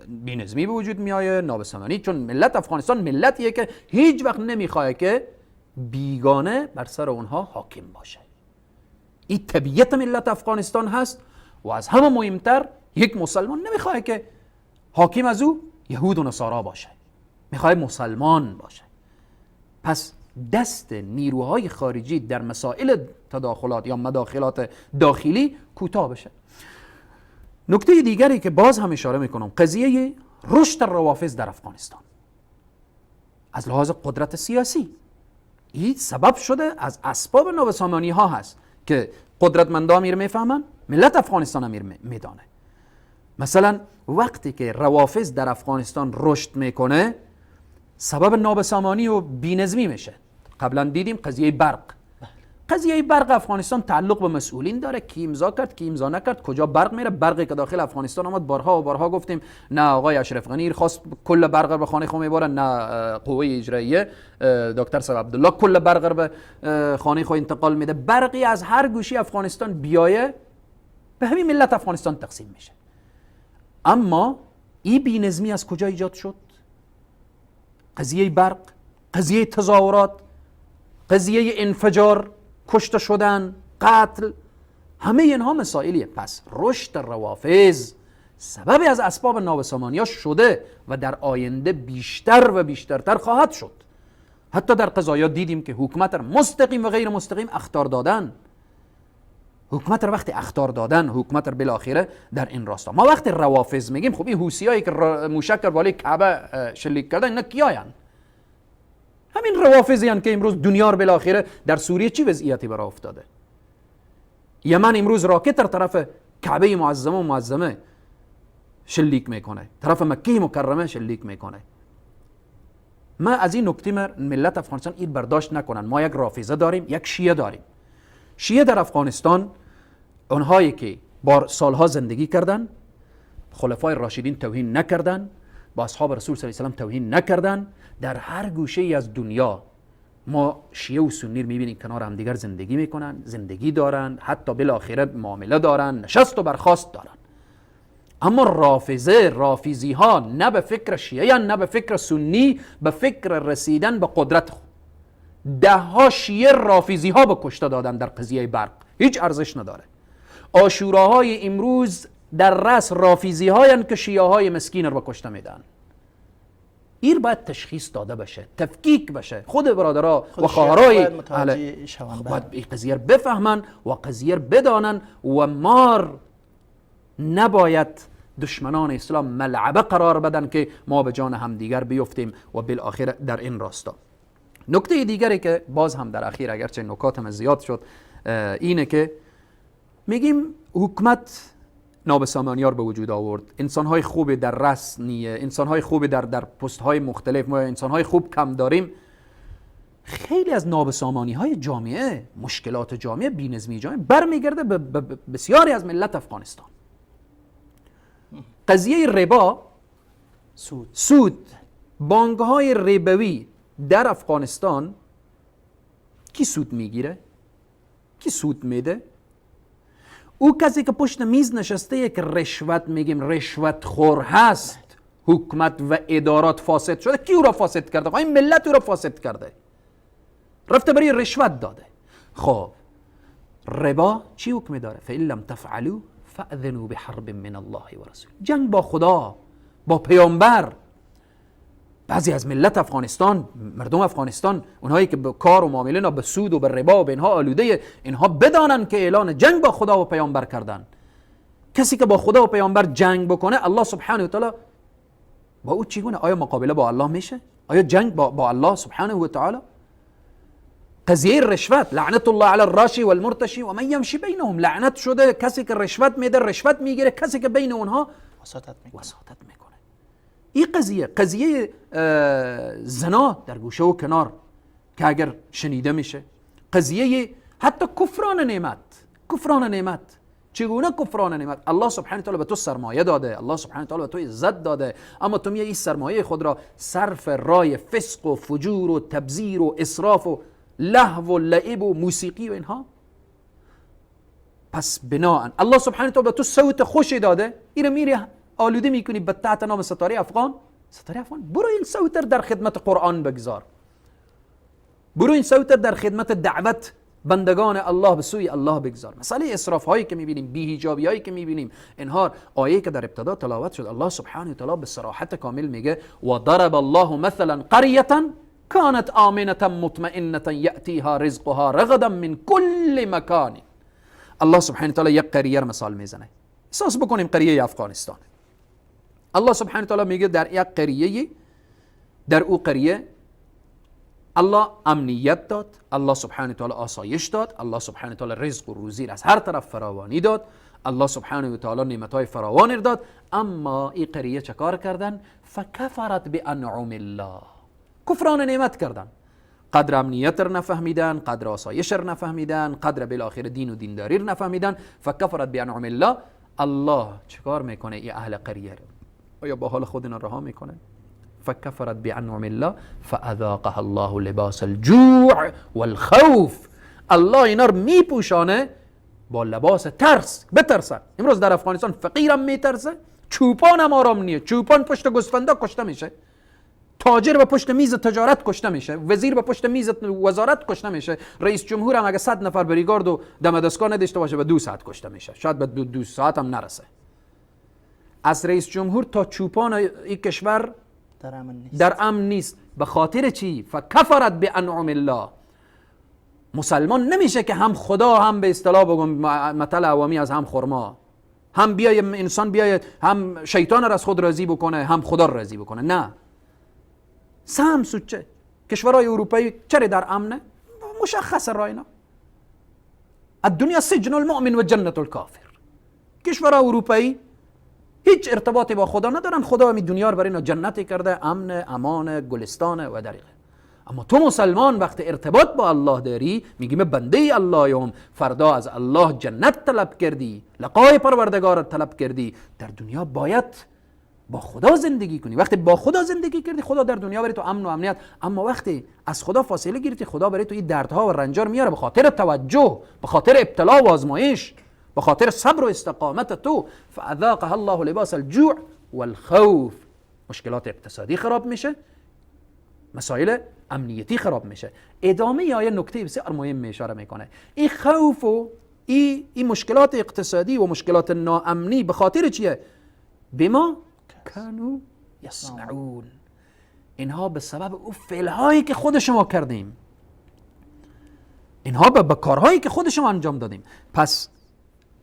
بی‌نظمی به وجود میآید، نابسامانی، چون ملت افغانستان ملتیه که هیچ وقت نمیخواد که بیگانه بر سر اونها حاکم باشه. این طبیعت ملت افغانستان هست و از همه مهمتر یک مسلمان نمیخواد که حاکم از او یهود و نصارا باشه، میخواد مسلمان باشه. پس دست نیروهای خارجی در مسائل تداخلات یا مداخلات داخلی کوتاه بشه. نکته دیگری که باز هم اشاره میکنم، قضیه رشد روافض در افغانستان از لحاظ قدرت سیاسی، این سبب شده از اسباب نابسامانی ها هست که قدرتمندا میر میفهمن، ملت افغانستان هم میدانه. مثلا وقتی که روافض در افغانستان رشد میکنه، سبب نابسامانی و بینظمی میشه. قبلا دیدیم قضیه برق. قضیه برق افغانستان تعلق به مسئولین داره، کی امضا کرد کی امضا نکرد، کجا برق میره. برقی که داخل افغانستان آمد، بارها و بارها گفتیم، نه آقای اشرف غنی خواست کل برق به خانه خود میبره، نه قوه اجراییه دکتر صاحب عبدالله کل برق به خانه خود انتقال میده. برقی از هر گوشی افغانستان بیایه به همین ملت افغانستان تقسیم میشه. اما این بی‌نظمی از کجا ایجاد شد؟ قضیه برق، قضیه تظاهرات، قضیه انفجار، کشته شدن، قتل، همه اینها مسائلیه. پس رشد روافض سببی از اسباب نابسامانی ها شده و در آینده بیشتر و بیشترتر خواهد شد. حتی در قضایا دیدیم که حکومت مستقیم و غیر مستقیم اخطار دادن، حکومت رو وقتی اخطار دادن، حکومت رو بالاخره در این راستا. ما وقتی روافض میگیم، خب این حوثیایی که موشک رو بالای کعبه شلیک کردن، اینا کیاین؟ همین روافضی هن که امروز دنیا رو بالاخره در سوریه چی وضعیتی برای افتاده؟ یمن امروز راکت در طرف کعبه معظمه و معظمه شلیک میکنه، طرف مکه مکرمه شلیک میکنه. ما از این نکته ملت افغانستان این برداشت نکنن. ما یک رافضه داریم، یک شیعه داریم. شیعه در افغانستان اونهایی که بار سالها زندگی کردن، خلفای راشدین توهین نکردن، با اصحاب رسول صلی الله علیه و سلم توهین نکردن، در هر گوشه ای از دنیا ما شیعه و سنی رو میبینیم کنار هم دیگر زندگی میکنن، زندگی دارن، حتی بالاخره معامله دارن، نشست و برخاست دارن. اما رافضه، رافضی ها نه به فکر شیعه نه به فکر سنی، به فکر رسیدن به قدرت. ده ها شیعه رافضی ها به کشته دادن در قضیه برق، هیچ ارزش نداره. عاشوراهای امروز در رأس رافضی هایند که شیعه های مسکین رو به کشته میدن. این باید تشخیص داده بشه، تفکیک بشه. خود برادرها و خواهرای باید این قضیه رو بفهمن و قضیه رو بدانن و مار نباید دشمنان اسلام ملعبه قرار بدن که ما به جان همدیگر بیفتیم و بالاخره در این راستا. نکته دیگری که باز هم در اخیر اگرچه نکاتم زیاد شد اینه که میگیم حکومت نابسامانیار به وجود آورد، انسانهای خوب در رأس نیه، انسانهای خوب در پست‌های مختلف، ما انسانهای خوب کم داریم. خیلی از نابسامانی‌های جامعه، مشکلات جامعه، بی‌نظمی جامعه برمیگرده به بسیاری از ملت افغانستان. قضیه ربا، سود، بانک‌های ربوی در افغانستان کی سود میگیره؟ کی سود میده؟ او کسی که پشت میز نشسته که رشوت میگیم رشوت خور هست، حکومت و ادارات فاسد شده، کی او را فاسد کرده؟ این ملت او را فاسد کرده، رفته برای رشوت داده. خب ربا چی حکم داره؟ فإن لم تفعلوا فأذنوا بحرب من الله و رسوله. جنگ با خدا، با پیامبر. بعضی از ملت افغانستان، مردم افغانستان، اونهایی که به کار و معامله نه به سود و به ربا و به اینها آلوده، اینها بدانن که اعلان جنگ با خدا و پیامبر کردن. کسی که با خدا و پیامبر جنگ بکنه، الله سبحانه و تعالی با او چگونه؟ آیا مقابله با الله میشه؟ آیا جنگ با الله سبحانه و تعالی؟ قضیه رشوت، لعنت الله علی الراشی والمرتشی و من یمشی بینهم، لعنت شده کسی که رشوت میده، رشوت میگیره، کسی که بین اونها وساطت میکنه. این قضیه زنا در گوشه و کنار که اگر شنیده میشه، قضیه حتی کفران نعمت، چگونه کفران نعمت؟ الله سبحانه تعالی به تو سرمایه داده، الله سبحانه تعالی به تو عزت داده، اما تو میای این سرمایه خود را صرف رای فسق و فجور و تبذیر و اسراف و لهو و لعب و موسیقی و اینها. پس بناءً الله سبحانه تعالی به تو صوت خوشی داده، اینو میری آلوده میکنی به تحت نام ستاره افغان. ستاره افغان، برو این صوت در خدمت قرآن بگذار، برو این صوت در خدمت دعوت بندگان الله به سوی الله بگذار. مسئله اسراف هایی که میبینیم، بی‌حجابی هایی که میبینیم، اینها آیه که در ابتدا تلاوت شد، الله سبحانه و تعالی به صراحت کامل میگه و ضرب الله مثلا قرية كانت آمنة مطمئنة یأتیها رزقها رغدا من كل مکان. الله سبحانه و تعالی یک قریه مثال میزنه. احساس بکنیم قریه افغانستان. الله سبحانه و تعالی میگه در یک قریه، در او قریه الله امنیت داد، الله سبحانه و تعالی آسایش داد، الله سبحانه و تعالی رزق و روزی از هر طرف فراوانی داد، الله سبحانه و تعالی نعمتهای فراوانی داد، اما این قریه چه کار کردن؟ فکفرت بانعم الله، کفران نعمت کردن، قدر امنیت را نفهمیدن، قدر آسایش را نفهمیدن، قدر بالاخره دین و دینداری را نفهمیدن. فکفرت بانعم الله. الله چیکار میکنه این اهل قریه رو؟ آیا با حال خود اینا رها میکنه؟ فكفرت بأنعم الله فأذاقها الله لباس الجوع والخوف. الله اینا رو میپوشانه با لباس ترس، بترسن. امروز در افغانستان فقیرم میترسه، چوپان هم آرام نیه، چوپان پشت گوسفندا کشته میشه، تاجر به پشت میز تجارت کشته میشه، وزیر به پشت میز وزارت کشته میشه، رئیس جمهور هم اگه 100 نفر بریگارد و دم دستگاه نداشته باشه به 2 ساعت کشته میشه، شاید به 2 ساعت هم نرسه. از رئیس جمهور تا چوپان این کشور در امن نیست. به خاطر چی؟ فکفرت بانعم الله. مسلمان نمیشه که هم خدا هم به اصطلاح بگم مثل عوامی از هم خرما، هم بیای انسان بیای هم شیطان را از خود راضی بکنه هم خدا را راضی بکنه. نه، سهم سوچه. کشورهای اروپایی چرا در امنه؟ مشخص راینا. الدنیا سجن المؤمن و جنت الکافر. کشورهای اروپایی هیچ ارتباطی با خدا ندارن، خدا می دنیا رو برای اینا جنتی کرده، امن، امان، گلستان و دریغه. اما تو مسلمان وقتی ارتباط با الله داری، میگی من بنده الله یم، فردا از الله جنت طلب کردی، لقای پروردگار طلب کردی، در دنیا باید با خدا زندگی کنی. وقتی با خدا زندگی کردی، خدا در دنیا برای تو امن و امنیت. اما وقتی از خدا فاصله گرفتی، خدا برای تو این دردها و رنجار میاره، به خاطر توجه، به خاطر ابتلا و آزمایش، به خاطر صبر و استقامت تو. فاذاقها الله لباس الجوع والخوف. مشکلات اقتصادی خراب میشه، مسائل امنیتی خراب میشه. ادامه آیه نکته بسیار مهم اشاره میکنه. این خوف و این مشکلات اقتصادی و مشکلات ناامنی به خاطر چیه؟ بما کانوا یصنعون. اینها به سبب او فعلهایی که خود شما کردیم، اینها به کارهایی که خود شما انجام دادیم. پس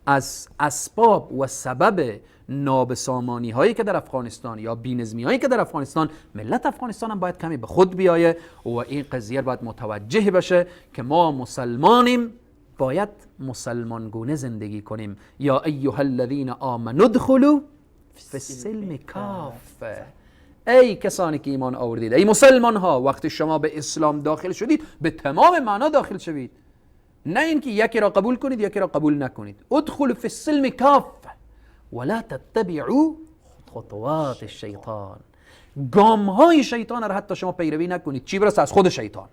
از اسباب و سبب نابسامانی هایی که در افغانستان یا بی‌نظمی هایی که در افغانستان، ملت افغانستان هم باید کمی به خود بیایه و این قضیه باید متوجه بشه که ما مسلمانیم، باید مسلمانگونه زندگی کنیم. یا ایها الذین آمنوا ادخلوا فی السلم کافه. ای کسانی که ایمان آوردید، ای مسلمان ها، وقتی شما به اسلام داخل شدید به تمام معنا داخل شوید، نه اینکه یکی را قبول کنید یکی را قبول نکنید. ادخلوا فی السلم کافه ولا تتبعوا خطوات الشیطان. گام های شیطان را حتی شما پیروی نکنید، چی برسه از خود شیطان.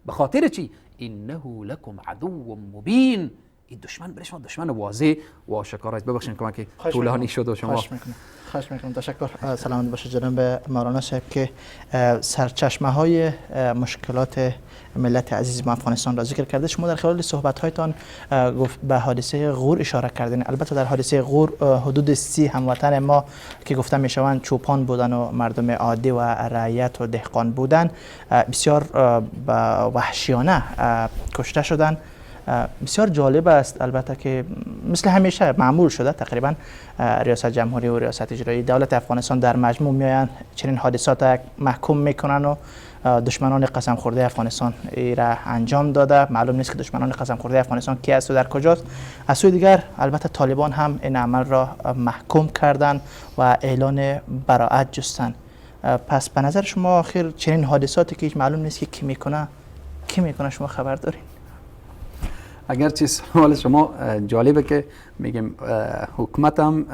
به خاطر چی؟ انه لکم عدو مبین. این دشمن برای شما دشمن واضح و آشکار است. ببخشید که طولانی شد و شما. خواهش میکنم. تشکر. سلامت باشه جناب مولانا صاحب که سرچشمه های مشکلات ملت عزیز ما افغانستان را ذکر کرده. شما در خلال صحبت هایتان گفت به حادثه غور اشاره کردین. البته در حادثه غور حدود 30 هموطن ما که گفته میشوند چوپان بودن و مردم عادی و رعیت و دهقان بودن، بسیار وحشیانه کشته شدند. بسیار جالب است البته که مثل همیشه معمول شده تقریبا ریاست جمهوری و ریاست اجرایی دولت افغانستان در مجموع میآیند چنین حادثات محکوم میکنن و دشمنان قسم خورده افغانستان را انجام داده. معلوم نیست که دشمنان قسم خورده افغانستان کی است و در کجاست. از سوی دیگر البته طالبان هم این عمل را محکوم کردند و اعلان براءت جستند. پس به نظر شما آخر چنین حادثاتی که هیچ معلوم نیست که کی میکنه شما خبر دارین؟ اگرچه سوال شما جالبه که میگیم حکومت هم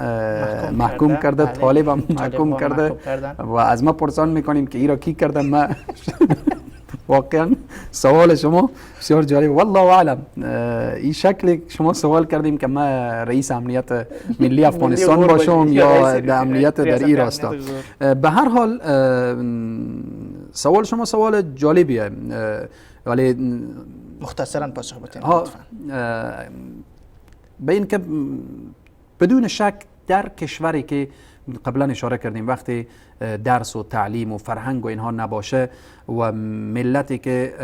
محکوم کرده، طالب هم محکوم کرده و از ما پرسان میکنیم که ای را کی کرده. ما واقعا سوال شما بسیار جالب، والله اعلم. این شکل شما سوال کردیم که ما رئیس امنیت ملی افغانستان باشم یا در امنیت در ای راستا. به هر حال سوال شما سوال جالبیه، ولی مختصرا پاسخ بدین. به این که بدون شک در کشوری که قبلا اشاره کردیم وقتی درس و تعلیم و فرهنگ و اینها نباشه و ملتی که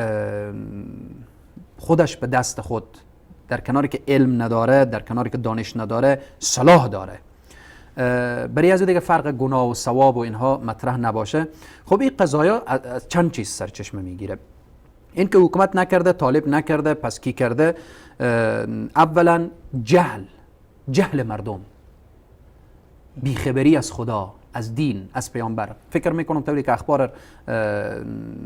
خودش به دست خود در کناری که علم نداره، در کناری که دانش نداره، صلاح داره، برای از دیگه فرق گناه و ثواب و اینها مطرح نباشه. خب این قضایا از چند چیز سرچشمه میگیره. این که حکومت نکرده، طالب نکرده، پس کی کرده؟ اولا جهل مردم، بیخبری از خدا، از دین، از پیامبر. فکر میکنم طوری که اخبار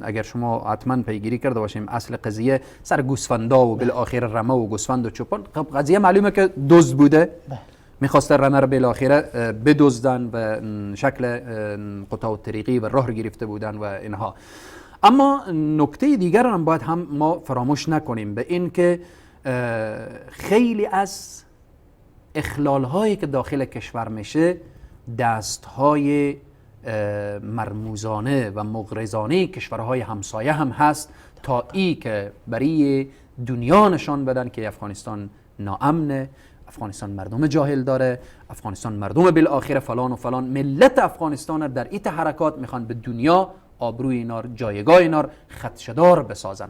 اگر شما حتما پیگیری کرده باشیم اصل قضیه سر گوسفندا و بالاخره رمه و گوسفند و چوپان، خب قضیه معلومه که دزد بوده، میخواسته رمه رو بالاخره بدزدن و شکل قطاع الطریقی و راه رو گرفته بودن و اینها. اما نکته دیگر هم باید هم ما فراموش نکنیم، به این که خیلی از اخلال هایی که داخل کشور میشه دست های مرموزانه و مغرضانه کشورهای همسایه هم هست تا ای که برای دنیا نشان بدن که افغانستان ناامنه، افغانستان مردم جاهل داره، افغانستان مردم بالآخره فلان و فلان. ملت افغانستان در این حرکات میخوان به دنیا آبروی اینار، جایگاه اینار خدشه‌دار بسازن،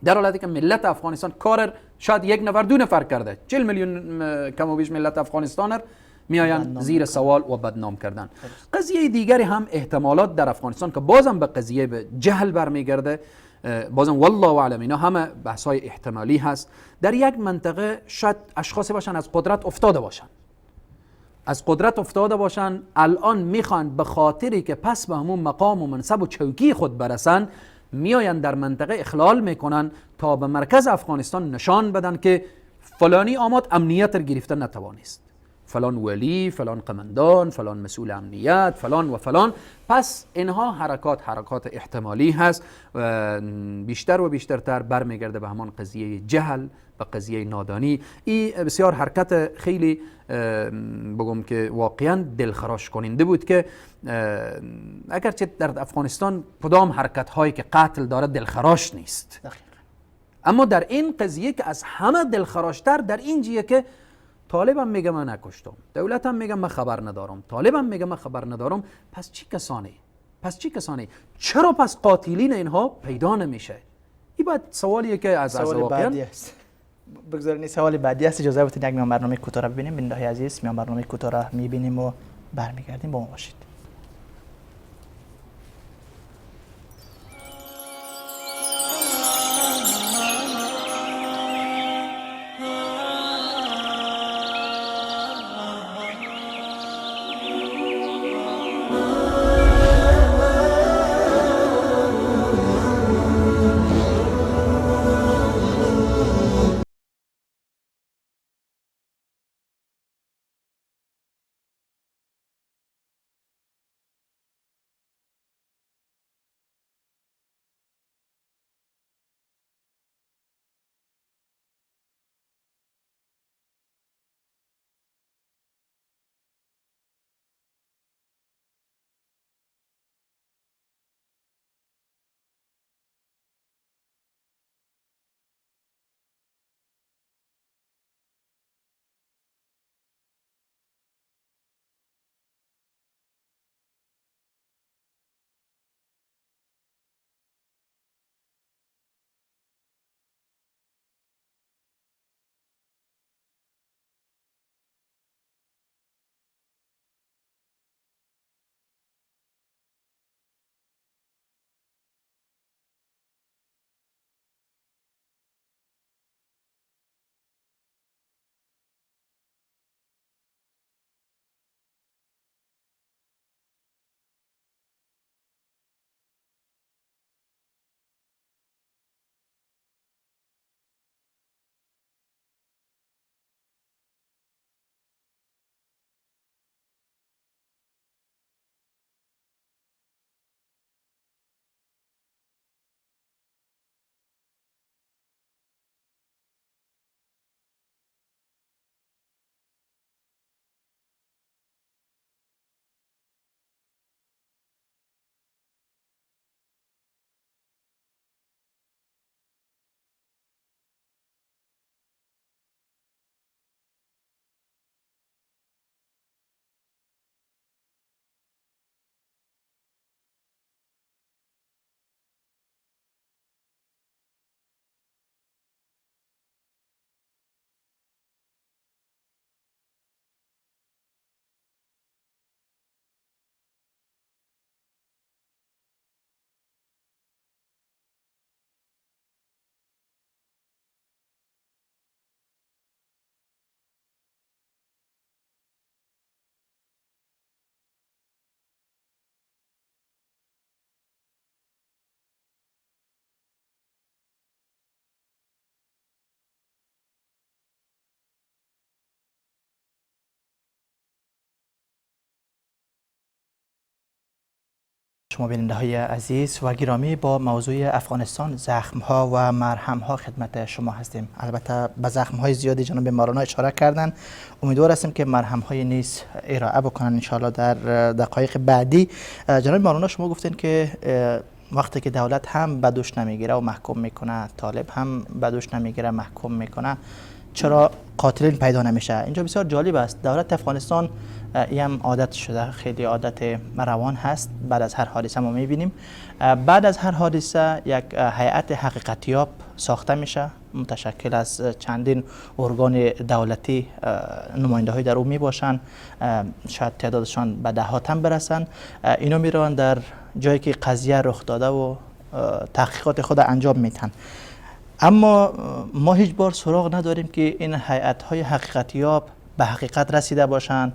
در حالتی که ملت افغانستان کار شاید یک نفر دو نفر کرده، 40 میلیون کم و بیش ملت افغانستان میآیند زیر سوال و بدنام کردن. قضیه دیگری هم احتمالات در افغانستان که بازم به قضیه به جهل برمیگرده، بازم والله اعلم اینا همه بحث‌های احتمالی هست. در یک منطقه شاید اشخاصی باشن از قدرت افتاده باشن، از قدرت افتاده باشن، الان میخوان به خاطری که پس به همون مقام و منصب و چوکی خود برسن، میآیند در منطقه اخلال میکنن تا به مرکز افغانستان نشان بدن که فلانی آمد امنیت را گرفتن نتوانست، فلان ولی، فلان قمندان، فلان مسئول امنیت، فلان و فلان. پس اینها حرکات احتمالی هست و بیشتر و بیشترتر برمیگرده به همان قضیه جهل و قضیه نادانی. این بسیار حرکت خیلی بگم که واقعا دلخراش کننده بود که اگرچه در افغانستان کدام حرکت هایی که قتل داره دلخراش نیست، اما در این قضیه که از همه دلخراشتر در این جیه که طالبم میگه من نکشتم، دولتم میگه من خبر ندارم، طالبم میگه من خبر ندارم، پس چی کسانی؟ پس چی کسانی؟ چرا پس قاتلین اینها پیدا نمیشه؟ این باید سوالیه که از سوال بعدی است. بگذارین سوال بعدی است. اجازه بدید یک میان برنامه کوتاه را ببینیم. بیننده‌های عزیز، میان برنامه کوتاه را میبینیم و برمیگردیم. با ما باشید. شما بیننده های عزیز و گرامی با موضوع افغانستان، زخم ها و مرهم ها خدمت شما هستیم. البته به زخم های زیادی جناب مولانا اشاره کردن، امیدوار هستیم که مرهم های نیز ارائه بکنن انشاءالله در دقایق بعدی. جناب مولانا، شما گفتین که وقتی که دولت هم بدوش نمیگیره و محکوم میکنه، طالب هم بدوش نمیگیره محکوم میکنه، چرا قاتلین پیدا نمیشه؟ اینجا بسیار جالب است. دولت افغانستان این هم عادت شده، خیلی عادت روان هست. بعد از هر حادثه ما میبینیم، بعد از هر حادثه یک هیئت حقیقتیاب ساخته میشه، متشکل از چندین ارگان دولتی، نماینده های در او میباشن، شاید تعدادشان به ده ها تن برسن. اینا میروند در جایی که قضیه رخ داده و تحقیقات خود انجام میتن. اما ما هیچ بار سراغ نداریم که این هیئت های حقیقتیاب به حقیقت رسیده باشند،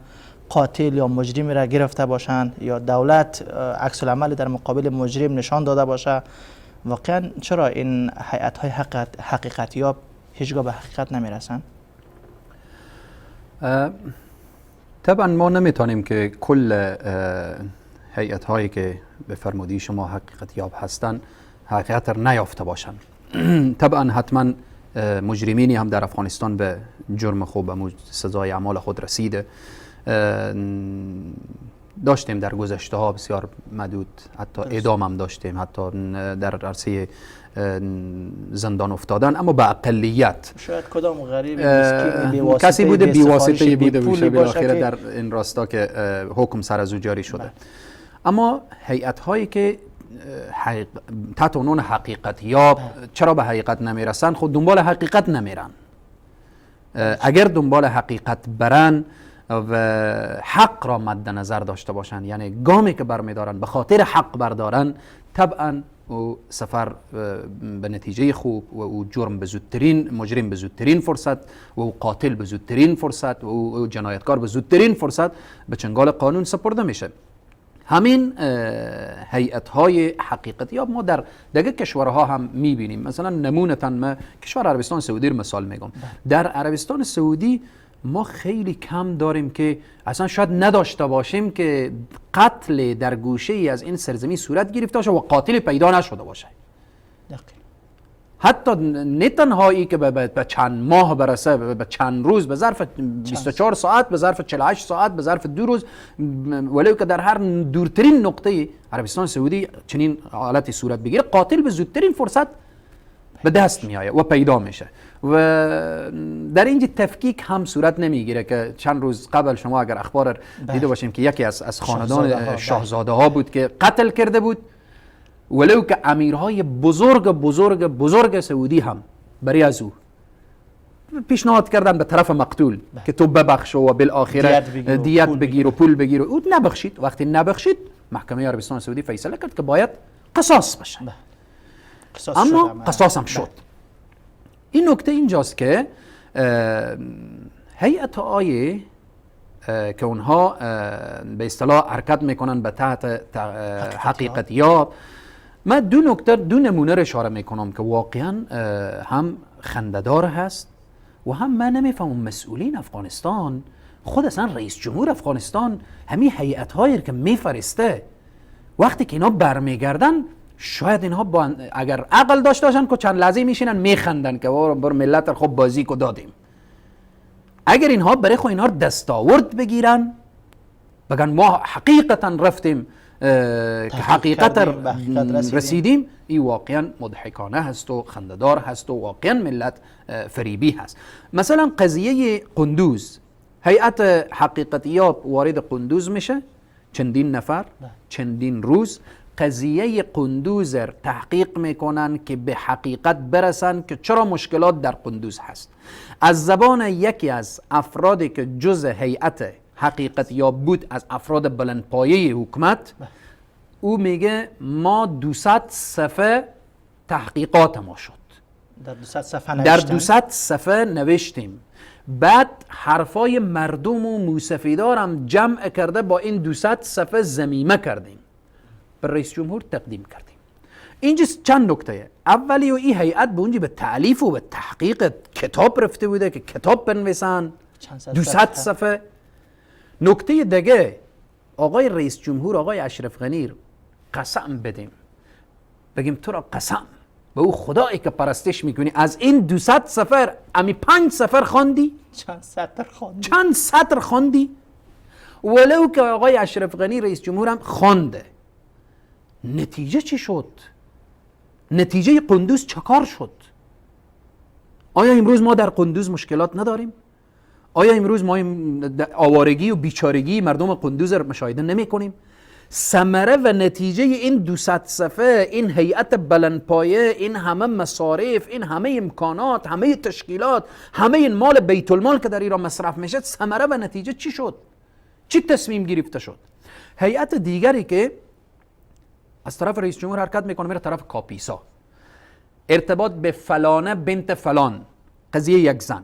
قاتل یا مجرم را گرفته باشند، یا دولت عکس العمل در مقابل مجرم نشان داده باشه. واقعا چرا این هیئت های حقیقتیاب هیچگاه به حقیقت نمیرسند؟ طبعا ما نمیتونیم که کل هیئت هایی که به فرمودی شما حقیقت یاب هستند حقیقت را نیافته باشند. طبعا حتما مجرمینی هم در افغانستان به جرم خود، به سزای اعمال خود رسیده. داشتیم در گذشته ها بسیار مدود، حتی اعدام هم داشتیم، حتی در عرصه زندان افتادن، اما به اقلیت. شاید کدام غریب مسکین کسی بوده بی واسطه بوده باشه بالاخره در این راستا که حکم سر از او جاری شده. اما هیئت هایی که تحت عنوان حقیقت یاب چرا به حقیقت نمیرسن؟ خود دنبال حقیقت نمیرن. اگر دنبال حقیقت برن و حق را مد نظر داشته باشن، یعنی گامی که برمیدارن به خاطر حق بردارن، طبعا او سفر به نتیجه خوب و او جرم به زودترین، مجرم به زودترین فرصت و او قاتل به زودترین فرصت و او جنایتکار به زودترین فرصت به چنگال قانون سپرده میشه. همین هیئت های حقیقتی یا ما در دیگه کشورها هم میبینیم. مثلا نمونتاً ما کشور عربستان سعودی رو مثال میگم. در عربستان سعودی ما خیلی کم داریم که اصلا شاید نداشته باشیم که قتل در گوشه ای از این سرزمین صورت گرفته باشه و قاتل پیدا نشده باشه. دقیق. حتی نه تنهایی که به چند ماه برسه، به چند روز، به ظرف 24 ساعت، به ظرف 48 ساعت، به ظرف 2 روز، ولو که در هر دورترین نقطه عربستان سعودی چنین حالتی صورت بگیره، قاتل به زودترین فرصت به دست میآید و پیدا میشه. و در اینجا تفکیک هم صورت نمیگیره که چند روز قبل شما اگر اخبار دیده باشیم که یکی از خاندان شاهزاده ها بود که قتل کرده بود، ولو که امیرهای بزرگ بزرگ بزرگ سعودی هم برای از او پیشنهاد کردن به طرف مقتول که تو ببخش و بالآخره دیت بگیر و پول بگیر، او نبخشید. وقتی نبخشید، محکمه عربستان سعودی فیصله کرد که باید قصاص بشه. اما قصاص هم شد. این نکته اینجاست که هیئت آیه که اونها به اصطلاح حرکت میکنن به تحت حقیقت یاب، من دو نکته، دو نمونه رو اشاره میکنم که واقعا هم خنده‌دار هست و هم من نمیفهمم مسئولین افغانستان، خود اصلا رئیس جمهور افغانستان همین هیئت هایی که میفرسته، وقتی که اینا برمیگردن شاید اینها با اگر عقل داشته باشن که چند لحظه میشینن میخندن که بر ملت خب بازی کو دادیم. اگر اینها برای خو اینها دستاورد بگیرن، بگن ما حقیقتا رفتیم که حقیقت رسیدیم، این واقعا مضحکانه هست و خنده‌دار هست و واقعا ملت فریبی هست. مثلا قضیه قندوز، هیئت حقیقتیاب وارد قندوز میشه، چندین نفر چندین روز قضیه قندوز تحقیق میکنن که به حقیقت برسن که چرا مشکلات در قندوز هست. از زبان یکی از افرادی که جز هیئت حقیقت یا بود، از افراد بلندپایه حکومت، او میگه ما 200 صفحه تحقیقات ما شد، در 200 صفحه نوشتیم، در 200 صفحه نوشتیم. بعد حرفای مردم و موسفیدارم جمع کرده با این 200 صفحه ضمیمه کردیم، به رئیس جمهور تقدیم کردیم. اینجا چند نکته. اولی و این هیئت به اونجا به تألیف و به تحقیق کتاب رفته بوده که کتاب بنویسن 200 صفحه. نکته دیگه، آقای رئیس جمهور آقای اشرف غنی قسم بدیم، بگیم تو را قسم به او خدایی که پرستش میکنی، از این 200 سفر امی 5 سفر خواندی؟ چند سطر خواندی؟ چند سطر خواندی؟ ولو که آقای اشرف غنی رئیس جمهورم خوانده، نتیجه چی شد؟ نتیجه قندوز چکار شد؟ آیا امروز ما در قندوز مشکلات نداریم؟ آیا امروز ما آوارگی و بیچارگی مردم قندوز را مشاهده نمی کنیم؟ ثمره و نتیجه این 200 صفحه، این هیئت بلندپایه، این همه مصارف، این همه امکانات، همه تشکیلات، همه این مال بیت المال که در ایران مصرف میشه، ثمره و نتیجه چی شد؟ چی تصمیم گرفته شد؟ هیئت دیگری که از طرف رئیس جمهور حرکت میکنه میره طرف کاپیسا، ارتباط به فلانه بنت فلان، قضیه یک زن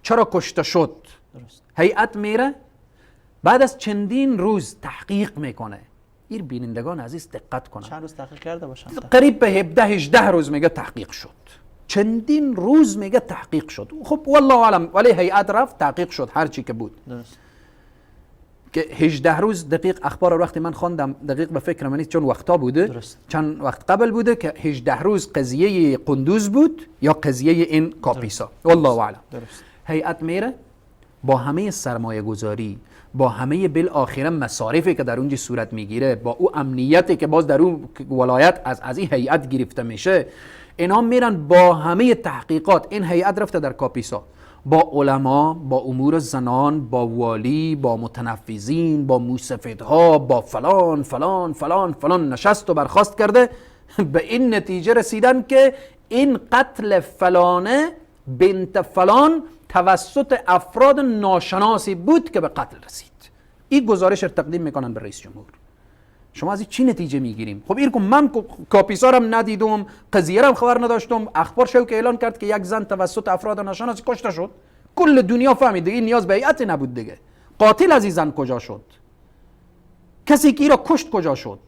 چرا کشته شد؟ درست. هیئت میره بعد از چندین روز تحقیق میکنه. این بینندگان عزیز دقت کنن، چند روز تحقیق کرده باشن؟ قریب به 17-18 روز میگه تحقیق شد، چندین روز میگه تحقیق شد. خب والله اعلم، ولی هیئت رفت تحقیق شد هر چی که بود. درست. که 18 روز دقیق اخبار رو وقتی من خواندم دقیق به فکر من نیست چون وقتا بوده. درست. چند وقت قبل بوده که 18 روز قضیه قندوز بود یا قضیه این کاپیسا، والله اعلم. درست. هیئت میره با همه سرمایه گذاری، با همه بالآخره مصارفی که در اونجا صورت میگیره، با او امنیتی که باز در اون ولایت از این هیئت گرفته میشه، اینا میرن با همه تحقیقات. این هیئت رفته در کاپیسا با علما، با امور زنان، با والی، با متنفذین، با موسفیدها، با فلان فلان فلان فلان نشست و برخاست کرده، به این نتیجه رسیدن که این قتل فلانه بنت فلان توسط افراد ناشناسی بود که به قتل رسید. این گزارش رو تقدیم میکنن به رئیس جمهور. شما از این چی نتیجه میگیریم؟ خب این من کاپیسا رو ندیدم، قضیه رو خبر نداشتم، اخبار شو که اعلان کرد که یک زن توسط افراد ناشناس کشته شد، کل دنیا فهمید دیگه، این نیاز به هیئت نبود دیگه. قاتل از این زن کجا شد؟ کسی که این را کشت کجا شد؟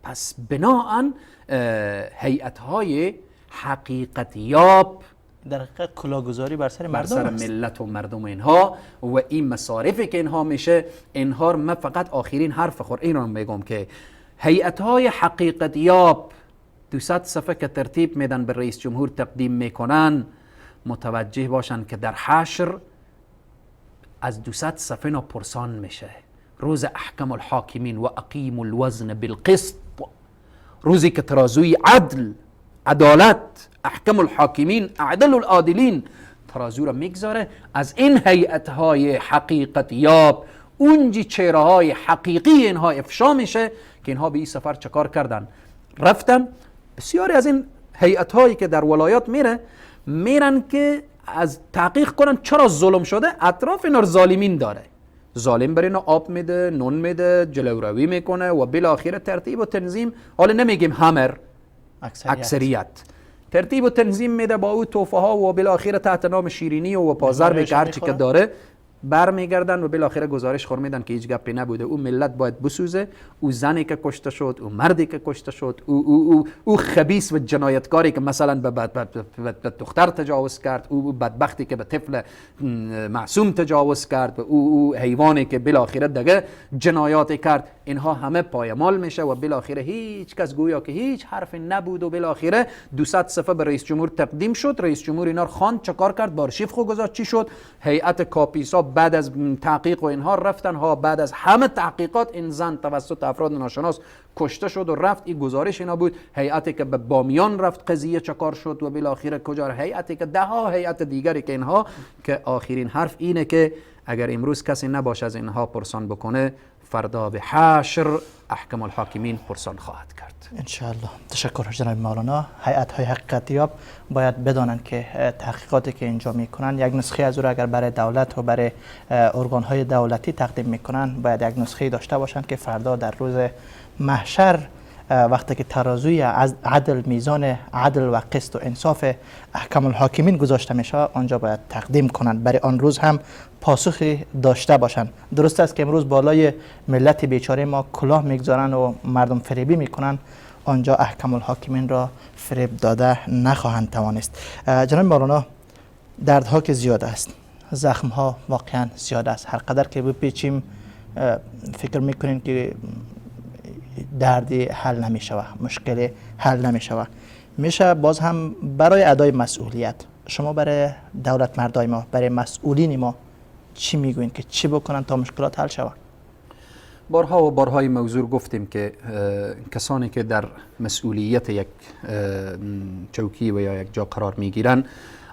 پس بناهن هیئت‌های حقیقت یاب در حقیقت کلاهگذاری بر سر مردم، بر سر ملت و مردم اینها و این مصارفی که اینها میشه، اینها من فقط آخرین حرف خور این رو میگم که هیئت‌های حقیقت یاب 200 صفحه که ترتیب میدن به رئیس جمهور تقدیم میکنن، متوجه باشن که در حشر از 200 صفحه ناپرسان میشه. روز احکم الحاکمین و اقیم الوزن بالقسط، روزی که ترازوی عدل، عدالت، احکم الحاکمین، اعدل العادلین، ترازو را میگذاره. از این هیئت‌های حقیقت یاب اونجی چهره های حقیقی اینها افشا میشه که اینها به این سفر چکار کردن، رفتن. بسیاری از این هیئت هایی که در ولایات میرن که از تحقیق کنن چرا ظلم شده، اطراف اینا ظالمین داره، ظالم بر اینا آب میده، نون میده، جلوروی میکنه و بالاخره ترتیب و تنظیم، حالا نمیگیم همر، اکثریت ترتیب و تنظیم میده با او توفه ها و بالاخره تحت نام شیرینی و پازر که هر چی که داره برمیگردن و بالاخره گزارش خور میدن که هیچ گپی نبوده. او ملت باید بسوزه، او زنی که کشته شد، او مردی که کشته شد، او او او, او خبیث و جنایتکاری که مثلا به دختر تجاوز کرد، او بدبختی که به طفل معصوم تجاوز کرد، و او حیوانی که بالاخره دیگه جنایات کرد، اینها همه پایمال میشه و بالاخره هیچ کس گویا که هیچ حرفی نبود و بالاخره 200 صفحه به رئیس جمهور تقدیم شد. رئیس جمهور اینا رو خواند، چکار کرد؟ بارشیف خو گذاشت. چی شد؟ هیئت کاپیسا بعد از تحقیق و اینها رفتن ها، بعد از همه تحقیقات این زن توسط افراد ناشناس کشته شد و رفت. این گزارش اینا بود. هیئتی که به بامیان رفت قضیه چکار شد و بالاخره کجا، هیئتی که ده ها هیئت دیگری که اینها، که آخرین حرف اینه که اگر امروز کسی نباشه از اینها پرسان بکنه، فردا به حشر احکم الحاکمین پرسان خواهد کرد انشاءالله. تشکر جناب مولانا. هیئت های حقیقت یاب باید بدانند که تحقیقاتی که اینجا میکنن یک نسخه از او را اگر برای دولت و برای ارگان های دولتی تقدیم میکنن، باید یک نسخه داشته باشند که فردا در روز محشر وقتی که ترازوی عدل، میزان عدل و قسط و انصاف احکام الحاکمین گذاشته میشه، آنجا باید تقدیم کنند، برای آن روز هم پاسخی داشته باشند. درست است که امروز بالای ملت بیچاره ما کلاه میگذارن و مردم فریبی میکنن، آنجا احکام الحاکمین را فریب داده نخواهند توانست. جناب مولانا، دردها که زیاد است، زخمها واقعا زیاد است، هر قدر که بپیچیم فکر میکنیم که دردی حل نمیشوه، مشکل حل نمیشوه. میشه باز هم برای ادای مسئولیت شما برای دولت مردای ما، برای مسئولین ما چی میگوین که چی بکنن تا مشکلات حل شود؟ بارها و بارهای موضوع گفتیم که کسانی که در مسئولیت یک چوکی و یا یک جا قرار میگیرن،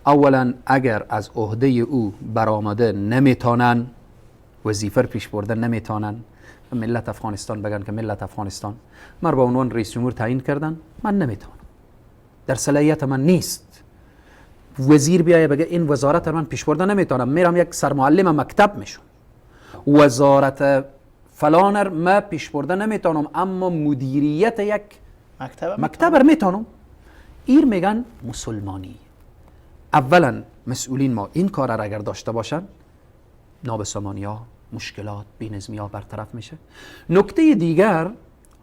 اولا اگر از عهده او برآمده نمیتونن، وظیفه پیش برده نمیتونن، ملت افغانستان بگن که ملت افغانستان من به عنوان رئیس جمهور تعیین کردن، من نمیتونم، در صلاحیت من نیست. وزیر بیایه بگه این وزارت من پیش برده نمیتونم، میرم یک سرمعلم مکتب میشم، وزارت فلان ما پیش برده نمیتونم، اما مدیریت یک مکتب میتونم. ایر میگن مسلمانی. اولا مسئولین ما این کار را اگر داشته باشن، نابسامانی ها، مشکلات، بی‌نظمی ها برطرف میشه. نکته دیگر،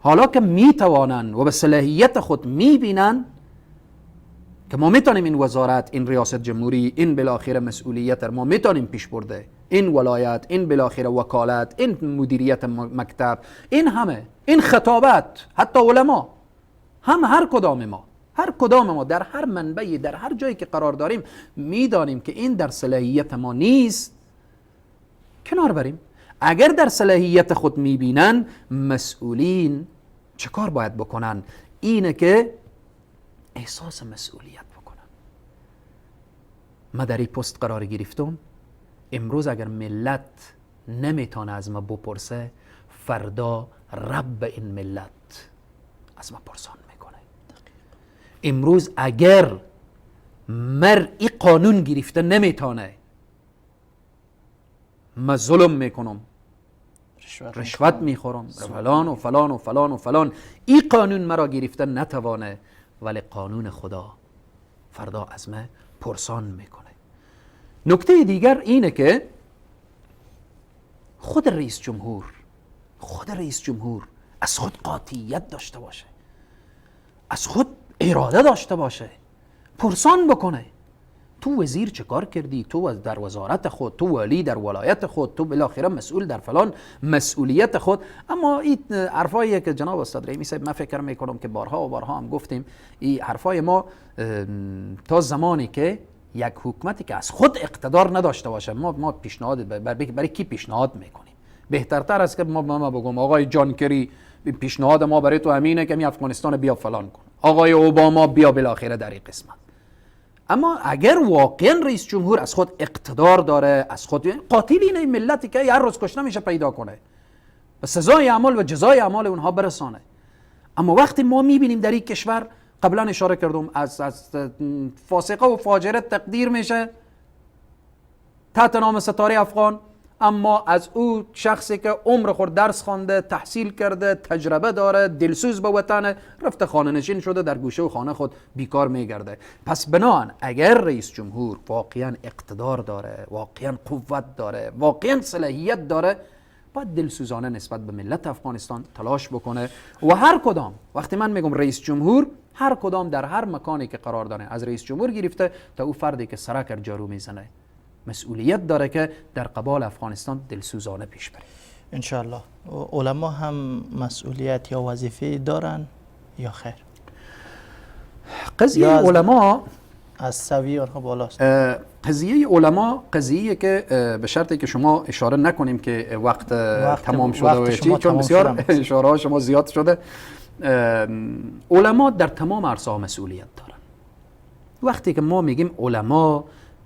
حالا که میتوانن و به صلاحیت خود میبینن که ما میتونیم این وزارت، این ریاست جمهوری، این بالاخره مسئولیت ما میتونیم پیش برده، این ولایت، این بالاخره وکالت، این مدیریت مکتب، این همه، این خطابت، حتی علما هم، هر کدام ما در هر منبعی، در هر جایی که قرار داریم میدانیم که این در صلاحیت ما نیست، کنار بریم. اگر در صلاحیت خود میبینن، مسئولین چه کار باید بکنن؟ اینه که احساس مسئولیت بکنن. ما در این پست قرار گرفتم، امروز اگر ملت نمیتونه از ما بپرسه، فردا رب این ملت از ما پرسان میکنه. امروز اگر مرئی قانون گرفته نمیتونه، ما ظلم میکنم، رشوت میخورم، فلان و فلان و فلان و فلان، این قانون مرا گرفته نتوانه، ولی قانون خدا فردا از ما پرسان میکنه. نکته دیگر اینه که خود رئیس جمهور از خود قاطعیت داشته باشه، از خود اراده داشته باشه، پرسان بکنه. تو وزیر چه کار کردی؟ تو در وزارت خود، تو والی در ولایت خود، تو بالاخره مسئول در فلان مسئولیت خود. اما این حرفایی که جناب استاد رحیمی صاحب، من فکر میکنم که بارها و بارها هم گفتیم، این حرفای ما تا زمانی که یک حکومتی که از خود اقتدار نداشته باشه، ما پیشنهاد برای کی پیشنهاد میکنیم؟ بهترتر است که ما بگم آقای جان کری پیشنهاد ما برای تو همینه که می افغانستان بیا فلان کن، آقای اوباما بیا بالاخره در این قسمت. اما اگر واقعا رئیس جمهور از خود اقتدار داره، از خود قاتل اینه ملتی که هر روز کشته میشه پیدا کنه، به سزای اعمال و جزای اعمال اونها برسانه. اما وقتی ما میبینیم در این کشور، قبلا اشاره کردم، از فاسقه و فاجره تقدیر میشه تحت نام ستاره افغان، اما از او شخصی که عمر خود درس خوانده، تحصیل کرده، تجربه داره، دلسوز به وطن، رفته خانه نشین شده، در گوشه و خانه خود بیکار میگرده. پس بنان اگر رئیس جمهور واقعا اقتدار داره، واقعا قوت داره، واقعا صلاحیت داره، باید دلسوزانه نسبت به ملت افغانستان تلاش بکنه. و هر کدام، وقتی من میگم رئیس جمهور، هر کدام در هر مکانی که قرار داره، از رئیس جمهور گرفته تا او فردی که سرک جارو میزنه، مسئولیت داره که در قبال افغانستان دلسوزانه پیش بره. انشالله. علما هم مسئولیت یا وظیفه دارن یا خیر؟ قضیه علما از سویه آنها بالاست. قضیه علما قضیه که به شرطی که شما اشاره نکنیم که وقت تمام شده و چی، چون بسیار اشاره ها شما زیاد شده. علما در تمام عرصه ها مسئولیت دارن. وقتی که ما میگیم علما،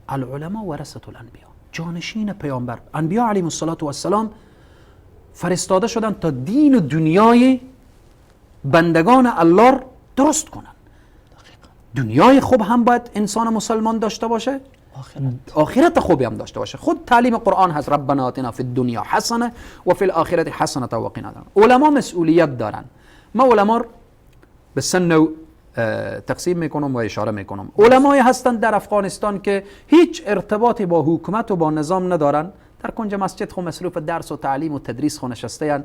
العلماء ورثة الانبیاء، جانشین پیامبر، انبیا علیهم الصلاة والسلام فرستاده شدن تا دین و دنیای بندگان الله درست کنن. دنیای خوب هم باید انسان مسلمان داشته باشه، آخرت خوبی هم داشته باشه. خود تعلیم قرآن هست، ربنا آتنا فی الدنیا حسنه و فی الاخرة حسنه و قنا عذاب النار. علما مسئولیت دارن. ما علما به سن تقسیم میکنم و اشاره میکنم. علمای هستند در افغانستان که هیچ ارتباطی با حکومت و با نظام ندارن، در کنج مسجد خو مصروف درس و تعلیم و تدریس خو نشسته اند.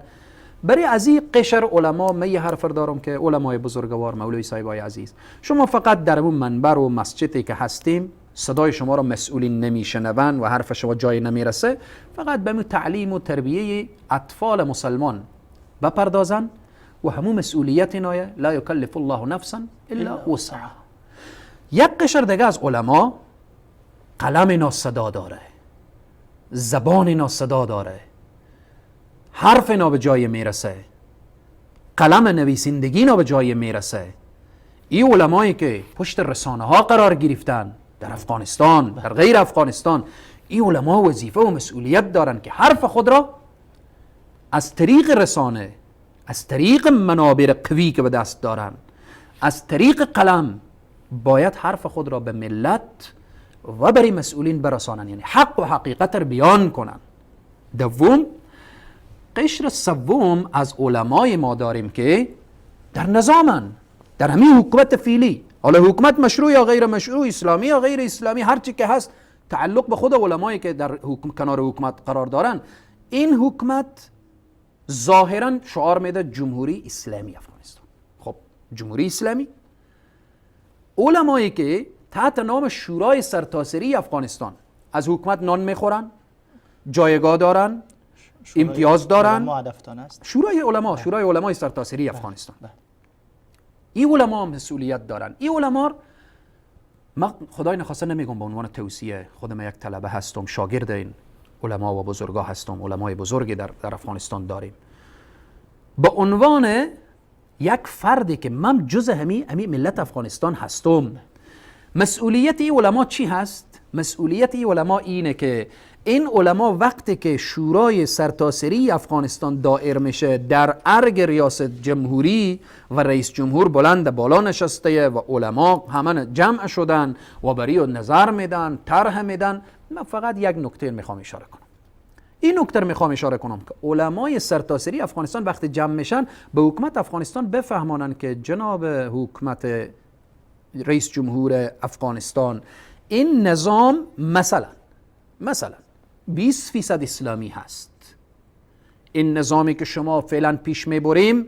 برای از این قشر علما من یه حرف دارم که علمای بزرگوار، مولوی صاحبای عزیز، شما فقط در اون منبر و مسجدی که هستیم صدای شما را مسئولین نمیشنون و حرف شما جای نمیرسه، فقط به تعلیم و تربیه اطفال مسلمان بپردازن و همو مسئولیت اینایه، لا یکلف الله نفسا الا وسعها. یک قشر دیگه از علما قلم اینا صدا داره، زبان اینا صدا داره، حرف اینا به جای میرسه، قلم نویسندگی اینا به جای میرسه. این علمایی که پشت رسانه ها قرار گرفتن در افغانستان، در غیر افغانستان، این علما وظیفه و مسئولیت دارن که حرف خود را از طریق رسانه، از طریق منابع قوی که به دست دارن، از طریق قلم باید حرف خود را به ملت و برای مسئولین برسانن، یعنی حق و حقیقت را بیان کنن. دوم، قشر سوم از علمای ما داریم که در نظامن، در همین حکومت فعلی، حالا حکومت مشروع یا غیر مشروع، اسلامی یا غیر اسلامی، هر چی که هست تعلق به خود علمایی که در کنار حکومت قرار دارن. این حکومت ظاهرا شعار میده جمهوری اسلامی افغانستان. خب جمهوری اسلامی، علمایی که تحت نام شورای سرتاسری افغانستان از حکومت نان میخورن، جایگاه دارن، امتیاز دارن، شورای علما، شورای علمای سرتاسری افغانستان، این علما مسئولیت دارن. این علما، من خدای نخواسته نمیگم به عنوان توصیه، خودم یک طلبه هستم، شاگرد این علما و بزرگا هستم، علمای بزرگی در افغانستان داریم، به عنوان یک فردی که من جز همی ملت افغانستان هستم، مسئولیت این علما چی هست؟ مسئولیت این علما اینه که این علما وقتی که شورای سرتاسری افغانستان دائر میشه در ارگ ریاست جمهوری و رئیس جمهور بلند بالا نشسته و علما همه جمع شدن و برای نظر میدن، طرح میدن، من فقط یک نکته میخوام اشاره کنم. این نکته رو میخوام اشاره کنم که علمای سرتاسری افغانستان وقتی جمع میشن به حکومت افغانستان بفهمانن که جناب حکومت رئیس جمهور افغانستان، این نظام مثلا 20% اسلامی هست. این نظامی که شما فعلا پیش میبریم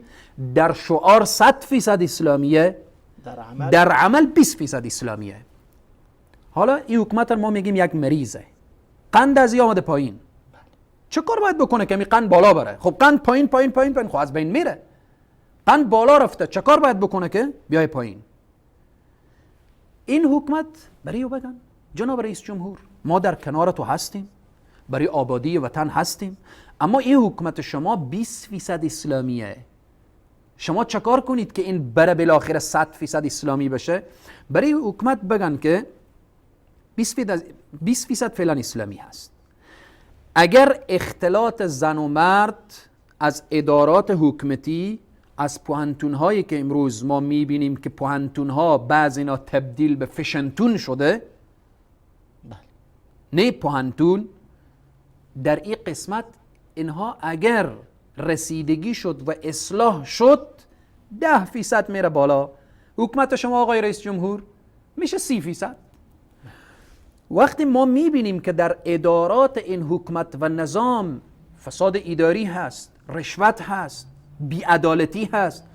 در شعار 100% اسلامیه، در عمل 20% اسلامیه. حالا این حکومت ما میگیم یک مریضه، قند از آمده پایین، چه کار باید بکنه که می قند بالا بره؟ خب قند پایین پایین پایین پایین، خب از بین میره. قند بالا رفته، چه کار باید بکنه که بیای پایین؟ این حکومت برای او بگن جناب رئیس جمهور ما در کنار تو هستیم، برای آبادی وطن هستیم، اما این حکومت شما 20% اسلامیه، شما چه کار کنید که این بره بالاخره 100% اسلامی بشه؟ برای حکومت بگن که 20% فعلا اسلامی هست. اگر اختلاط زن و مرد از ادارات حکومتی، از پوهنتون‌هایی که امروز ما میبینیم که پوهنتون‌ها بعض اینا تبدیل به فشنتون شده، نه پوهنتون، در این قسمت اینها اگر رسیدگی شد و اصلاح شد 10% میره بالا. حکومت شما آقای رئیس جمهور میشه 30%. وقتی ما میبینیم که در ادارات این حکومت و نظام فساد اداری هست، رشوت هست، بی‌عدالتی هست،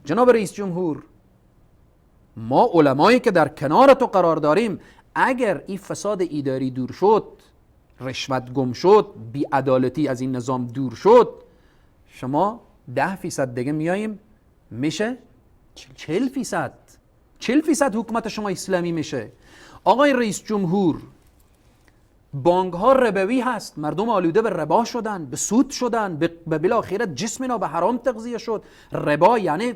جناب رئیس جمهور ما علمایی که در کنار تو قرار داریم، اگر این فساد اداری دور شد، رشوت گم شد، بی‌عدالتی از این نظام دور شد، شما 10% دیگه میاییم میشه 40%. 40% حکومت شما اسلامی میشه. آقای رئیس جمهور بانک ها ربوی هست، مردم آلوده به ربا شدن، به سود شدن، به بالاخره جسم اینا به حرام تغذیه شد. ربا یعنی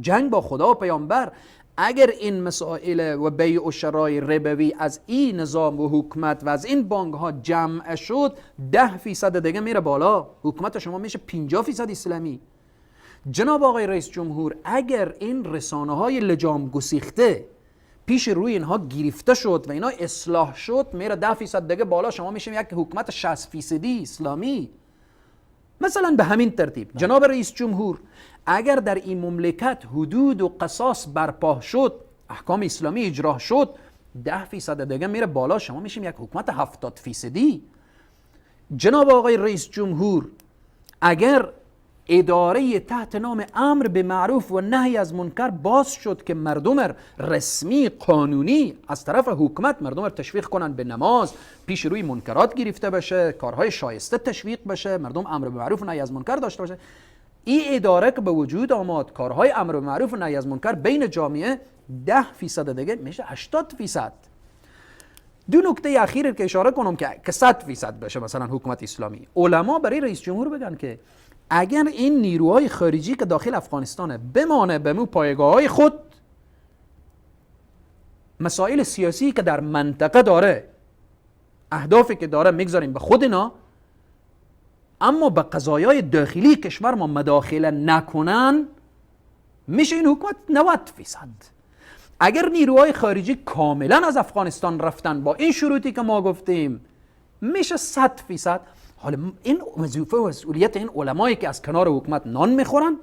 جنگ با خدا و پیامبر. اگر این مسائل و بیع و شرای ربوی از این نظام و حکومت و از این بانک ها جمع شد، 10% دیگه میره بالا، حکومت شما میشه 50% اسلامی. جناب آقای رئیس جمهور اگر این رسانه های لجام گسیخته پیش روی اینها گرفته شد و اینا اصلاح شد، میره 10% دیگه بالا، شما میشیم یک حکومت 60% اسلامی مثلا. به همین ترتیب جناب رئیس جمهور اگر در این مملکت حدود و قصاص برپا شد، احکام اسلامی اجرا شد، 10% دیگه میره بالا، شما میشیم یک حکومت 70%. جناب آقای رئیس جمهور اگر اداره تحت نام امر به معروف و نهی از منکر باز شد که مردم رسمی قانونی از طرف حکومت مردم را تشویق کنن به نماز، پیش روی منکرات گرفته بشه، کارهای شایسته تشویق بشه، مردم امر به معروف و نهی از منکر داشته باشه، این اداره که به وجود آمد، کارهای امر به معروف و نهی از منکر بین جامعه 10% دیگه میشه 80%. دو نکته اخیر که اشاره کنم که 100% بشه مثلا حکومت اسلامی، علما برای رئیس جمهور بگن که اگر این نیروهای خارجی که داخل افغانستانه بمانه به مو پایگاه‌های خود، مسائل سیاسی که در منطقه داره، اهدافی که داره میگذاریم به خود اینا، اما به قضایای داخلی کشور ما مداخله نکنن، میشه این حکومت 90%. اگر نیروهای خارجی کاملا از افغانستان رفتن با این شروطی که ما گفتیم، میشه 100%. حالا این وظیفه و مسئولیت این علمایی که از کنار حکومت نان میخورن،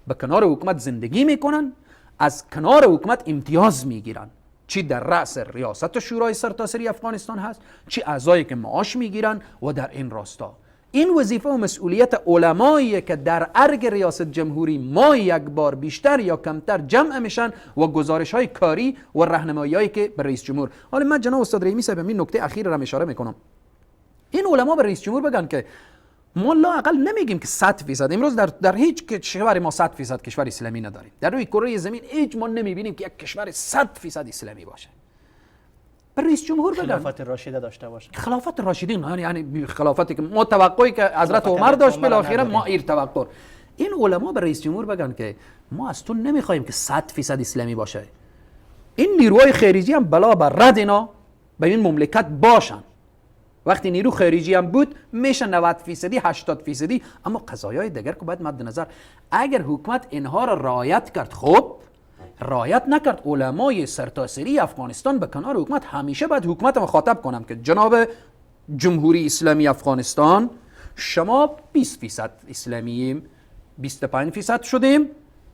به کنار حکومت زندگی میکنن، از کنار حکومت امتیاز میگیرن، چی در رأس ریاست شورای سرتاسری افغانستان هست، چی اعضایی که معاش میگیرن و در این راستا این وظیفه و مسئولیت علمایی که در ارگ ریاست جمهوری ما یک بار بیشتر یا کمتر جمع میشن و گزارش های کاری و راهنمایی که به رئیس جمهور. حالا من جناب استاد رحیمی صاحب این نکته اخیر را اشاره میکنم. این علما به رئیس جمهور بگن که ما لااقل نمیگیم که 100%، امروز در هیچ کشور ما 100% کشور اسلامی نداریم. در روی کره زمین هیچ ما نمیبینیم که یک کشور 100% اسلامی باشه. به رئیس جمهور بگن خلافت راشده داشته باشه. خلافت راشدین یعنی خلافتی که ما توقعی که حضرت عمر داشت، بالاخره ما ایر توقع. این علما به رئیس جمهور بگن که ما از تو نمیخوایم که 100% اسلامی باشه. این نیروهای خارجی هم بلا بر رد اینا به این مملکت باشن. وقتی نیرو خارجی هم بود میشه 90%، 80%، اما قضایای دیگر که باید مد نظر. اگر حکومت اینها را رعایت کرد، خب رعایت نکرد، علمای سرتاسری افغانستان به کنار حکومت همیشه باید حکومت مخاطب کنم که جناب جمهوری اسلامی افغانستان، شما 20% اسلامییم، 25% شدیم،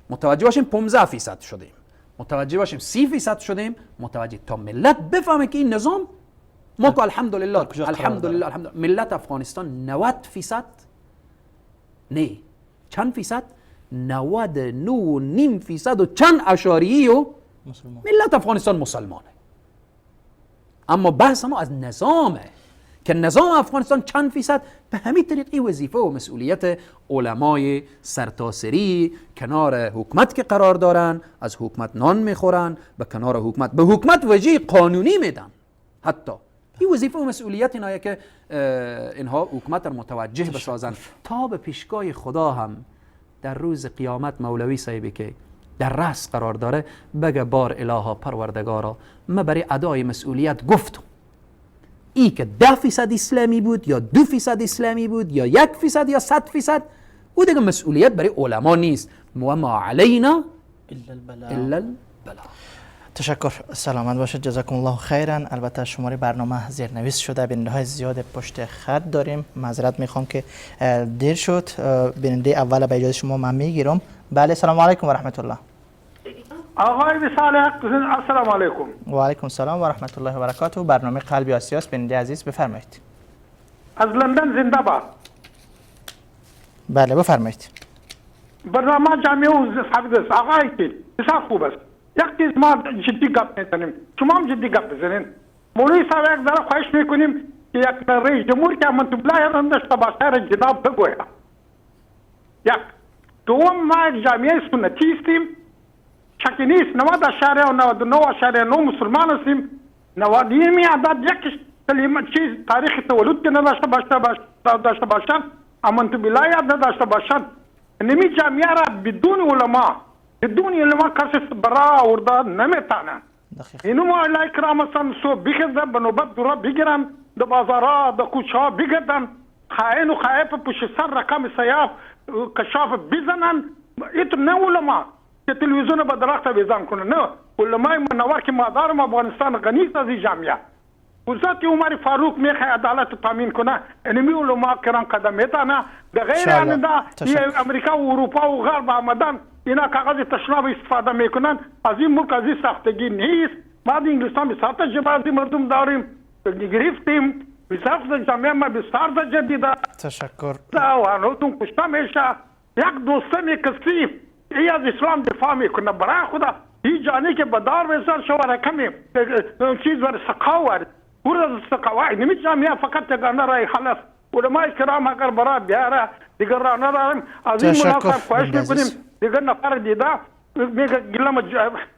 متوجه باشیم 15% شدیم، متوجه باشیم 30% شدیم، متوجه تا ملت بفهمه که این نظام ما که الحمدلله الحمدلله الحمدلله ملت افغانستان 90% نه چند فیصد، 99.5% و چند اشاریه و ملت افغانستان مسلمانه. اما بحث ما از نظامه که نظام افغانستان چند فیصد. به همین طریق این وظیفه و مسئولیت علمای سرتاسری کنار حکومت که قرار دارن، از حکومت نان میخورن، به کنار حکومت، به حکومت وجه قانونی میدن. حتی این وظیفه و مسئولیت اینایه که اینها حکومت را متوجه بسازن تا به پیشگاه خدا هم در روز قیامت مولوی صاحبی که در رأس قرار داره بگه بار الها پروردگارا، من برای ادای مسئولیت گفتم ای که 10% اسلامی بود یا 2% اسلامی بود یا 1% یا 100%، او دیگه مسئولیت برای علما نیست. و ما علینا الا البلاغ. تشکر، سلامت باشد، جزاکم الله خیرا. البته شماره برنامه زیرنویس شده، بیننده های زیاد پشت خط داریم، معذرت میخوام که دیر شد. بیننده اول به اجازه شما من میگیرم. بله، سلام علیکم و رحمت الله. آقای وصال، السلام علیکم. و علیکم السلام و رحمت الله و برکاته. برنامه قلب آسیاست. بیننده عزیز بفرمایید. از لندن زنده باد. بله بفرمایید. برنامه جامعه و حفظ آقای بسیار خوب است. یک چیز ما جدی گپ میزنیم، شما هم جدی گپ بزنین. مولوی صاحب یک ذره خواهش میکنیم که یک رئیس جمهور که امنت بالله نداشته باشه جناب بگوید. یک دوم، ما یک جامعه سنتی هستیم، شکی نیست 90.99.9 مسلمان هستیم. 90 عدد یک کلمه چیز تاریخ تولد که نداشته داشته باشند، امنت بالله نداشته باشند. نمی جامعه را بدون علما، بدون علما کسی برا آورده نمیتانه. اینو ما علای کرام هستن، سو بخیزن به نوبت دورا بگیرن، د بازارا د کوچه بگردن، خائن و خائف پشت سر رقم سیاف کشاف بزنن. ایتو نه علما که تلویزیون به درخت ویزان کنه، نه علمای منور که مادرم افغانستان غنی است از این جامعه. وزارت عمر فاروق میخواد عدالت تامین کنه، انمی علما کرام قدم میتانه. به غیر ان دا امریکا و اروپا و غرب آمدن، اینا کاغذ تشناب استفاده میکنن. از این ملک از این ساختگی نیست. ما در انگلستان بسیار تجربه از این مردم داریم، گرفتیم بسیار جامعه ما بسیار جدیده. تشکر. و هنوزم کشته میشه. یک دوستم کسی ای از اسلام دفاع میکنه، برای خدا این جانی که به دار وزن شو رقم چیز ور سقا ور ور سقا نمی جامعه فقط یگانه رای حل است. علمای کرام اگر برای بیاره دیگر راه نداریم. از این مولانا صاحب خواهش میکنیم دیگر نفر دیده میگه گلم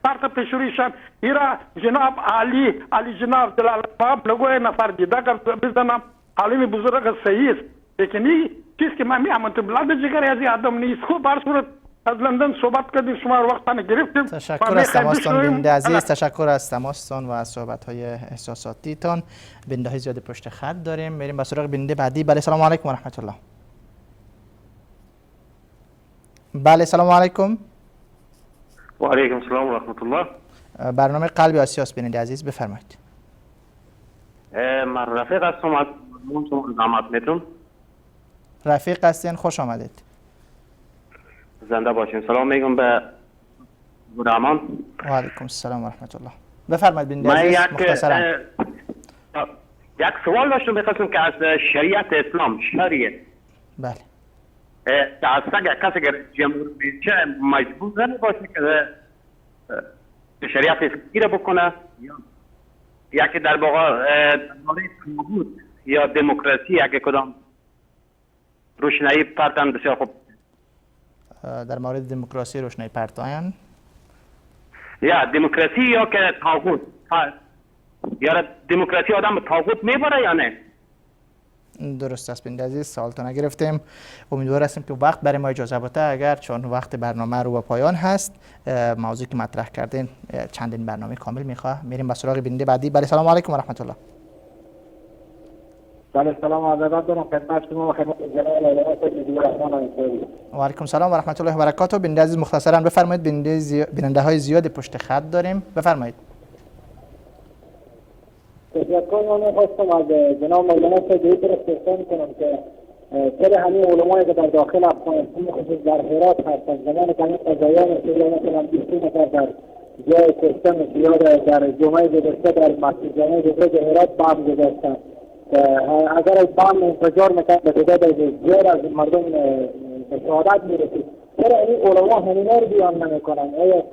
پارت پیشوریشان ایرا جناب علی جناب جلال باب لگوی نفر دیده بزنم عالم بزرگ صحیح است، لیکن این چیز که من میامن تو بلاد جگر از آدم نیست. خوب هر صورت از لندن صحبت کردیم، شما رو وقتان گرفتیم. تشکر از تماستان بیننده عزیز، تشکر از تماستان و از صحبت‌های احساساتیتان. بیننده های زیاد پشت خط داریم، میریم به سراغ بیننده بعدی. بله سلام علیکم و رحمت الله. بله سلام علیکم. و علیکم السلام و رحمت الله. برنامه قلب آسیاس بیننده عزیز، بفرمایید. من رفیق هستم، از شما میتون. رفیق هستین، خوش آمدید. زنده باشین. سلام میگم به رحمان. و علیکم السلام و رحمت الله. بفرمایید بیننده عزیز مختصرا. یک سوال داشتم، میخواستم که از شریعت اسلام، شریعت بله، از کسی که جمهور میشه مجبور نباشه که شریعت اسلامی را بکنه، یا که در واقع درباره طاغوت یا دموکراسی اگه کدام روشنایی پرتن بسیار خوب. در مورد دموکراسی روشنایی پرتاین یا دموکراسی یا که طاغوت، یا دموکراسی آدم طاغوت میبره یا نه؟ درست است بیننده عزیز، سوالتون گرفتیم. امیدوار هستیم که وقت برای ما اجازه بده، اگر چون وقت برنامه رو به پایان هست، موضوعی که مطرح کردین چندین برنامه کامل میخواه. میریم به سراغ بیننده بعدی. بله سلام علیکم و رحمت الله. بله سلام و ادب دارم خدمت شما و خدمت جناب. و علیکم سلام و رحمت الله و برکاته. بیننده عزیز مختصرا بفرمایید، بیننده های زیاد پشت خط داریم، بفرمایید. تشکر. من خواستم از جناب مولانا صاحب استفسار کنم که چرا همین علمایی که در داخل افغانستان خصوص در هرات هستند، زمان که همین قضایا میشه مثلا 20 نفر در جای کشته میشه یا در جمعه گذشته در مسجد جامع بزرگ هرات بم گذاشتن، اگر از بم انفجار میکرد به تعداد زیاد از مردم به شهادت میرسید، چرا این علما همینا رو بیان نمیکنن؟ آیا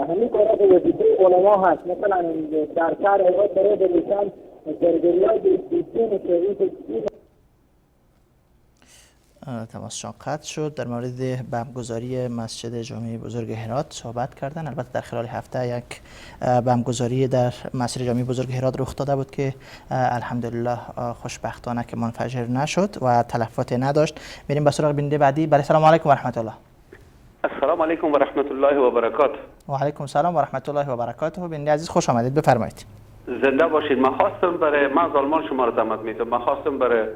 همین کارا که وظیفه علما هست، مثلا در شهر هرات برای بریشن زرگری‌های بیستون که تماسشان قطع شد. در مورد بمبگذاری مسجد جامع بزرگ هرات صحبت کردن. البته در خلال هفته یک بمبگذاری در مسجد جامع بزرگ هرات رخ داده بود که الحمدلله خوشبختانه که منفجر نشد و تلفات نداشت. میریم به سراغ بیننده بعدی. بله سلام علیکم و رحمت الله. السلام علیکم و رحمت الله و برکاته. و علیکم السلام و رحمت الله و برکاته. بیننده عزیز خوش آمدید، بفرمایید. زنده باشید. من خواستم برای من از آلمان شما را زحمت میدم. من خواستم برای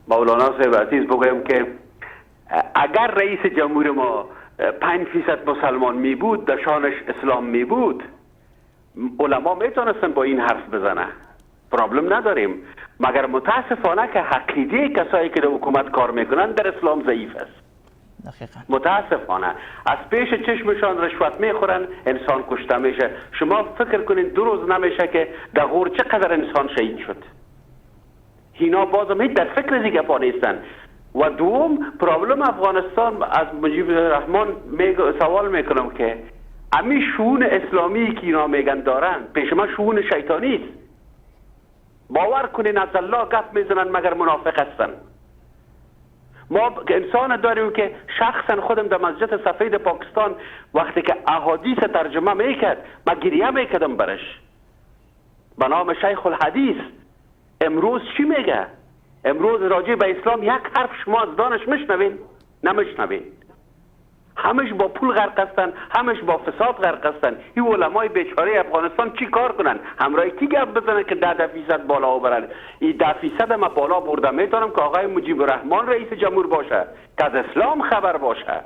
مولانا صاحب عزیز بگویم که اگر رئیس جمهور ما 5% مسلمان می بود، در شانش اسلام می بود، علما میتونستن با این حرف بزنه، پرابلم نداریم. مگر متاسفانه که عقیده کسایی که در حکومت کار میکنن در اسلام ضعیف است. دقیقاً. متاسفانه از پیش چشمشان رشوت میخورن، انسان کشته میشه. شما فکر کنین 2 روز نمیشه که در غور چقدر انسان شهید شد. اینا بازم هیچ در فکر دیگه پا نیستن. و دوم پرابلم افغانستان، از مجیب الرحمن سوال میکنم که امی شؤون اسلامی که اینا میگن دارن، پیش ما شؤون شیطانی است. باور کنین از الله گپ میزنن مگر منافق هستن. ما انسان داریم که شخصا خودم در مسجد سفید پاکستان وقتی که احادیث ترجمه میکرد من گریه میکردم برش، به نام شیخ الحدیث. امروز چی میگه؟ امروز راجع به اسلام یک حرف شما از دانش میشنوین؟ نمیشنوین. همش با پول غرق هستن، همش با فساد غرق هستن. این علمای بیچاره افغانستان چی کار کنن؟ همراه کی گپ بزنن که 10% بالا برن؟ این 10% ما بالا برده میتونم که آقای مجیب الرحمن رئیس جمهور باشه که از اسلام خبر باشه.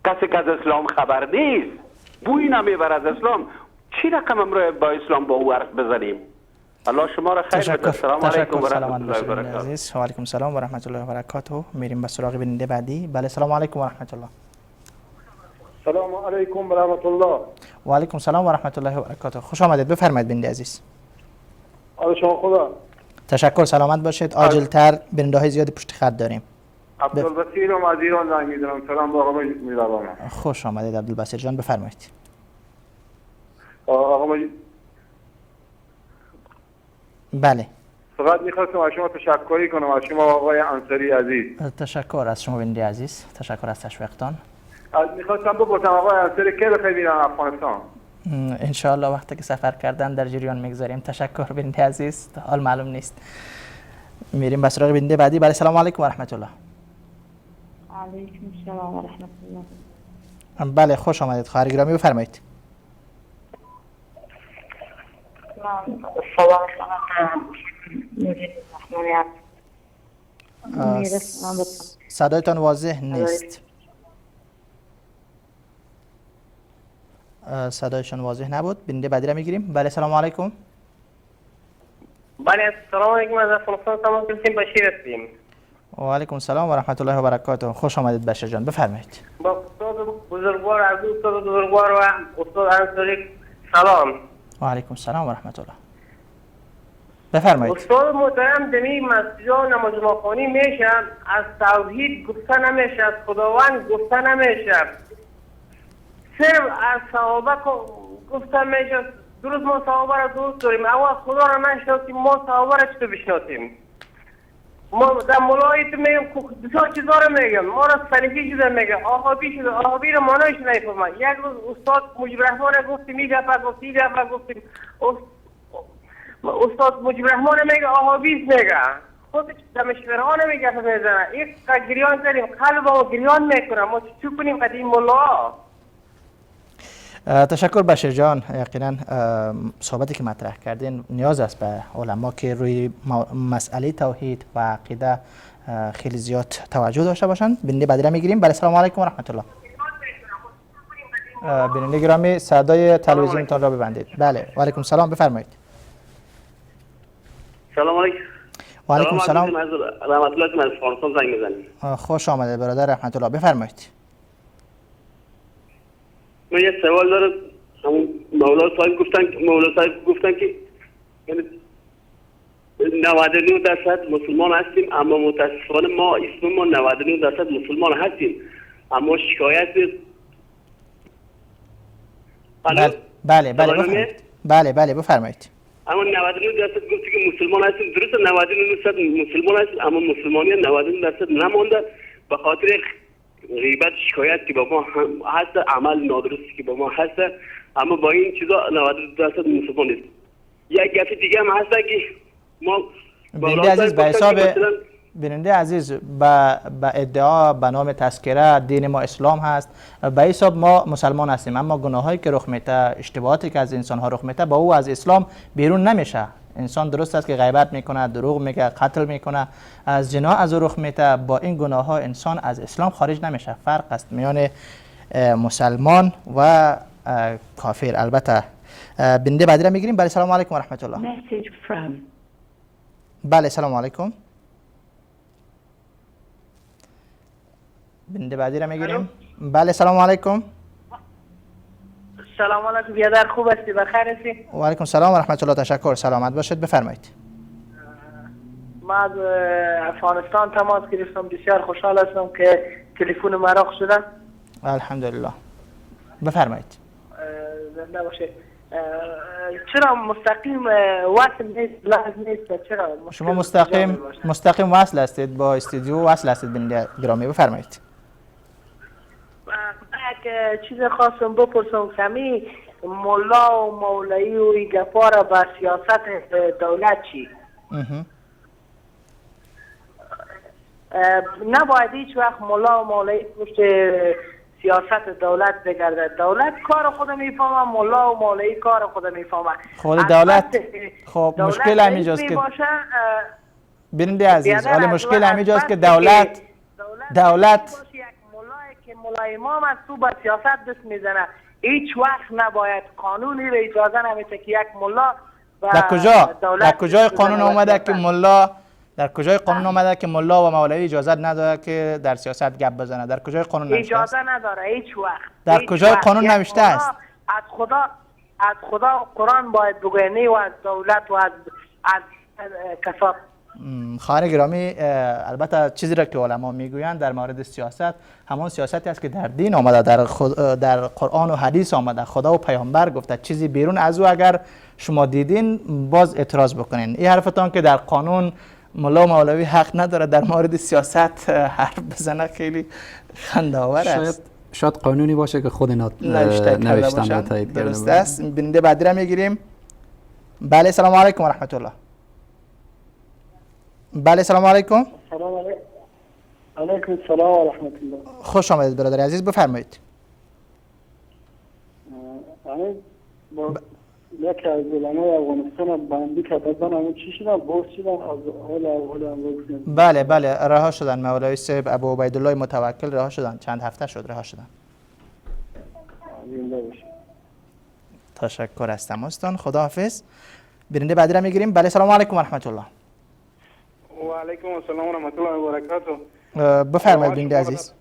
کسی که از اسلام خبر نیست، بوی نمیبره از اسلام، چی رقم امروز با اسلام با او حرف بزنیم؟ الله شما را خیر بده. السلام علیکم و رحمت الله و برکاته. عزیز و علیکم السلام و رحمت الله و برکاته. میریم به سراغ بیننده بعدی. بله سلام علیکم و رحمت الله. سلام علیکم و رحمت الله. و علیکم السلام و رحمت الله و برکاته. خوش آمدید، بفرمایید بیننده عزیز. حال شما خوبه؟ تشکر، سلامت باشید. عاجل‌تر بیننده های زیادی پشت خط داریم. عبدالبصیر از ایران زنگ می‌زنم. سلام به آقا میرابان. خوش آمدید عبدالبصیر جان، بفرمایید. آقا بله. فقط میخواستم از شما تشکری کنم، از شما آقای انصاری عزیز. تشکر از شما بیننده عزیز، تشکر از تشویقتان. میخواستم بپرسم آقای انصاری کی بخیر میرن افغانستان؟ انشاءالله وقتی که سفر کردن در جریان میگذاریم. تشکر بیننده عزیز، حال معلوم نیست. میریم به سراغ بیننده بعدی. بله، سلام علیکم و رحمت الله. علیکم السلام و رحمت الله. بله، خوش آمدید خواهر گرامی، بفرمایید. صدایتان واضح نیست. صدایشان واضح نبود. بیننده بعدی را میگیریم. بله، سلام علیکم. بله، سلام علیکم، از افغانستان تماس گرفتیم، بشیر هستیم. و علیکم السلام و رحمت الله و برکاته. خوش آمدید بشیر جان، بفرمایید. با استاد بزرگوار، از استاد بزرگوار و استاد انصاری سلام. و علیکم السلام و رحمت الله. بفرمایید. استاد محترم، دمی مسجد نماز خانی میشه، از توحید گفته نمیشه، از خداوند گفته نمیشه، صرف از صحابه گفته میشه. درست ما صحابه را دوست داریم، اول خدا را نشناسیم، ما صحابه را چطور بشناسیم؟ ما در ملایت میگم بسیار چیزا رو میگم، ما را سلفی شده میگه، آهابی شده، آهابی رو معنایش نمیفهمم. یک روز استاد مجیب رحمان گفتیم، این دفعه گفتیم، این دفعه گفتیم، استاد مجیب رحمان میگه آهابیست میگه، خودش در مشوره‌ها نمیگه میزنه. یک گریان کردیم، قلب ما گریان میکنه، ما چی کنیم قدیم ملا؟ تشکر بشیر جان. یقینا صحبتی که مطرح کردین نیاز است به علما که روی مسئله توحید و عقیده خیلی زیاد توجه داشته باشند. بیننده بعدی را میگیریم. بله، سلام علیکم و رحمت الله. بیننده گرامی، صدای تلویزیونتان را ببندید. بله، و علیکم سلام، بفرمایید. سلام علیکم. و علیکم سلام. رحمت الله، از افغانستان زنگ میزنیم. خوش آمدید برادر رحمت الله، بفرمایید. من یه سوال دارم. همون مولا صاحب گفتن که یعنی 99% مسلمان هستیم، اما متاسفانه ما اسم ما 99% مسلمان هستیم، اما شکایت. بله بله بله بله بله، بفرمایید. اما 99% گفتی که مسلمان هستیم، درست 99% مسلمان هستیم، اما مسلمانی 99% نمانده به خاطر غیبت شکایت که با ما هست، عمل نادرستی که با ما هست، اما با این چیزا 99% مسلمان نیست. یک گپ دیگه هم هست که ما بیننده عزیز به حساب بیننده عزیز به ادعا به نام تذکره دین ما اسلام هست، به حساب ما مسلمان هستیم، اما گناهایی که رخ میده، اشتباهاتی که از انسان ها رخ میده، با او از اسلام بیرون نمیشه. انسان درست است که غیبت میکنه، دروغ میگه، قتل میکنه، از جناح از او رخ میده، با این گناه ها انسان از اسلام خارج نمیشه. فرق است میان مسلمان و کافر. البته بیننده بعدی را میگیریم. بله، سلام علیکم و رحمت الله. بله، سلام علیکم. بیننده بعدی را میگیریم. بله، سلام علیکم. سلام علیکم بیادر، خوب هستی؟ بخیر هستی؟ و علیکم سلام و رحمت الله. تشکر، سلامت باشید، بفرمایید. ما از افغانستان تماس گرفتم، بسیار خوشحال هستم که تلفن مرا شده. الحمدلله، بفرمایید. زنده باشید. چرا مستقیم وصل نیست، live نیست؟ چرا شما مستقیم وصل هستید با استودیو، وصل هستید بیننده گرامی، بفرمایید. یک چیز خواستم بپرسم، کمی ملا و مولوی و این گپا را به سیاست دولت چی؟ نباید هیچ وقت ملا و مولوی پشت سیاست دولت بگرده. دولت کار خود میفهمه، ملا و مولوی کار خود میفهمه. خود دولت خب مشکل همینجاست که بیننده عزیز، حالا مشکل همینجاست که دولت که ملا امام از تو با سیاست دست میزنه. هیچ وقت نباید قانونی رو اجازه نمیده که یک ملا در کجای قانون آمده که ملا در کجای قانون آمده که ملا و مولوی اجازه نداره که در سیاست گپ بزنه؟ در کجای قانون نوشته است؟ اجازه نداره هیچ وقت. در کجای قانون نوشته است؟ از خدا قرآن باید بگوید، نه و از دولت و از کسا. خواهر گرامی، البته چیزی را که علما میگویند در مورد سیاست همان سیاستی است که در دین آمده، در قرآن و حدیث آمده، خدا و پیامبر گفته. چیزی بیرون از او اگر شما دیدین باز اعتراض بکنین. این حرفتان که در قانون ملا مولوی حق نداره در مورد سیاست حرف بزنه خیلی خنده‌آور است. شاید قانونی باشه که خود نوشتن و تایید کرده. درست است. بیننده بعدی را میگیریم. بله، سلام علیکم و رحمت الله. بله، سلام علیکم. سلام علیکم. السلام و رحمت الله. خوش آمدید برادر عزیز، بفرمایید. یکی از علمای افغانستان بندی کردن، همون چی شدن؟ باز شدن از حال اول. بله بله، رها شدن. مولوی صاحب ابو عبیدالله متوکل رها شدن، چند هفته شد رها شدن. تشکر از تماستان، خداحافظ. بیننده بعدی را میگیریم. بله، سلام علیکم و رحمت الله. و علیکم السلام و رحمت الله و برکاته. بفرمایید بیننده عزیز.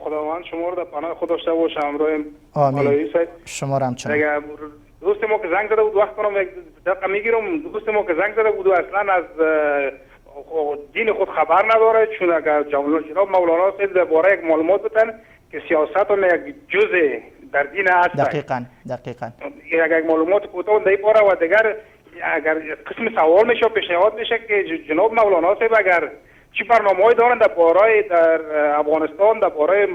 خداوند شما رو در پناه خود داشته باشه، همراه مولوی صاحب. شما را همچنین. دوست ما که زنگ زده بود، وقت کنم یک دقیقه میگیرم. دوست ما که زنگ زده بود و اصلا از دین خود خبر نداره، چون اگر جناب مولانا صاحب درباره یک معلومات بدن که سیاست هم یک جزء در دین است. دقیقاً دقیقاً. یک معلومات کوتاه در باره و دیگر اگر قسم سوال میشه و پیشنهاد میشه که جناب مولانا صاحب اگر چی برنامه‌ای دارن در باره در افغانستان، در باره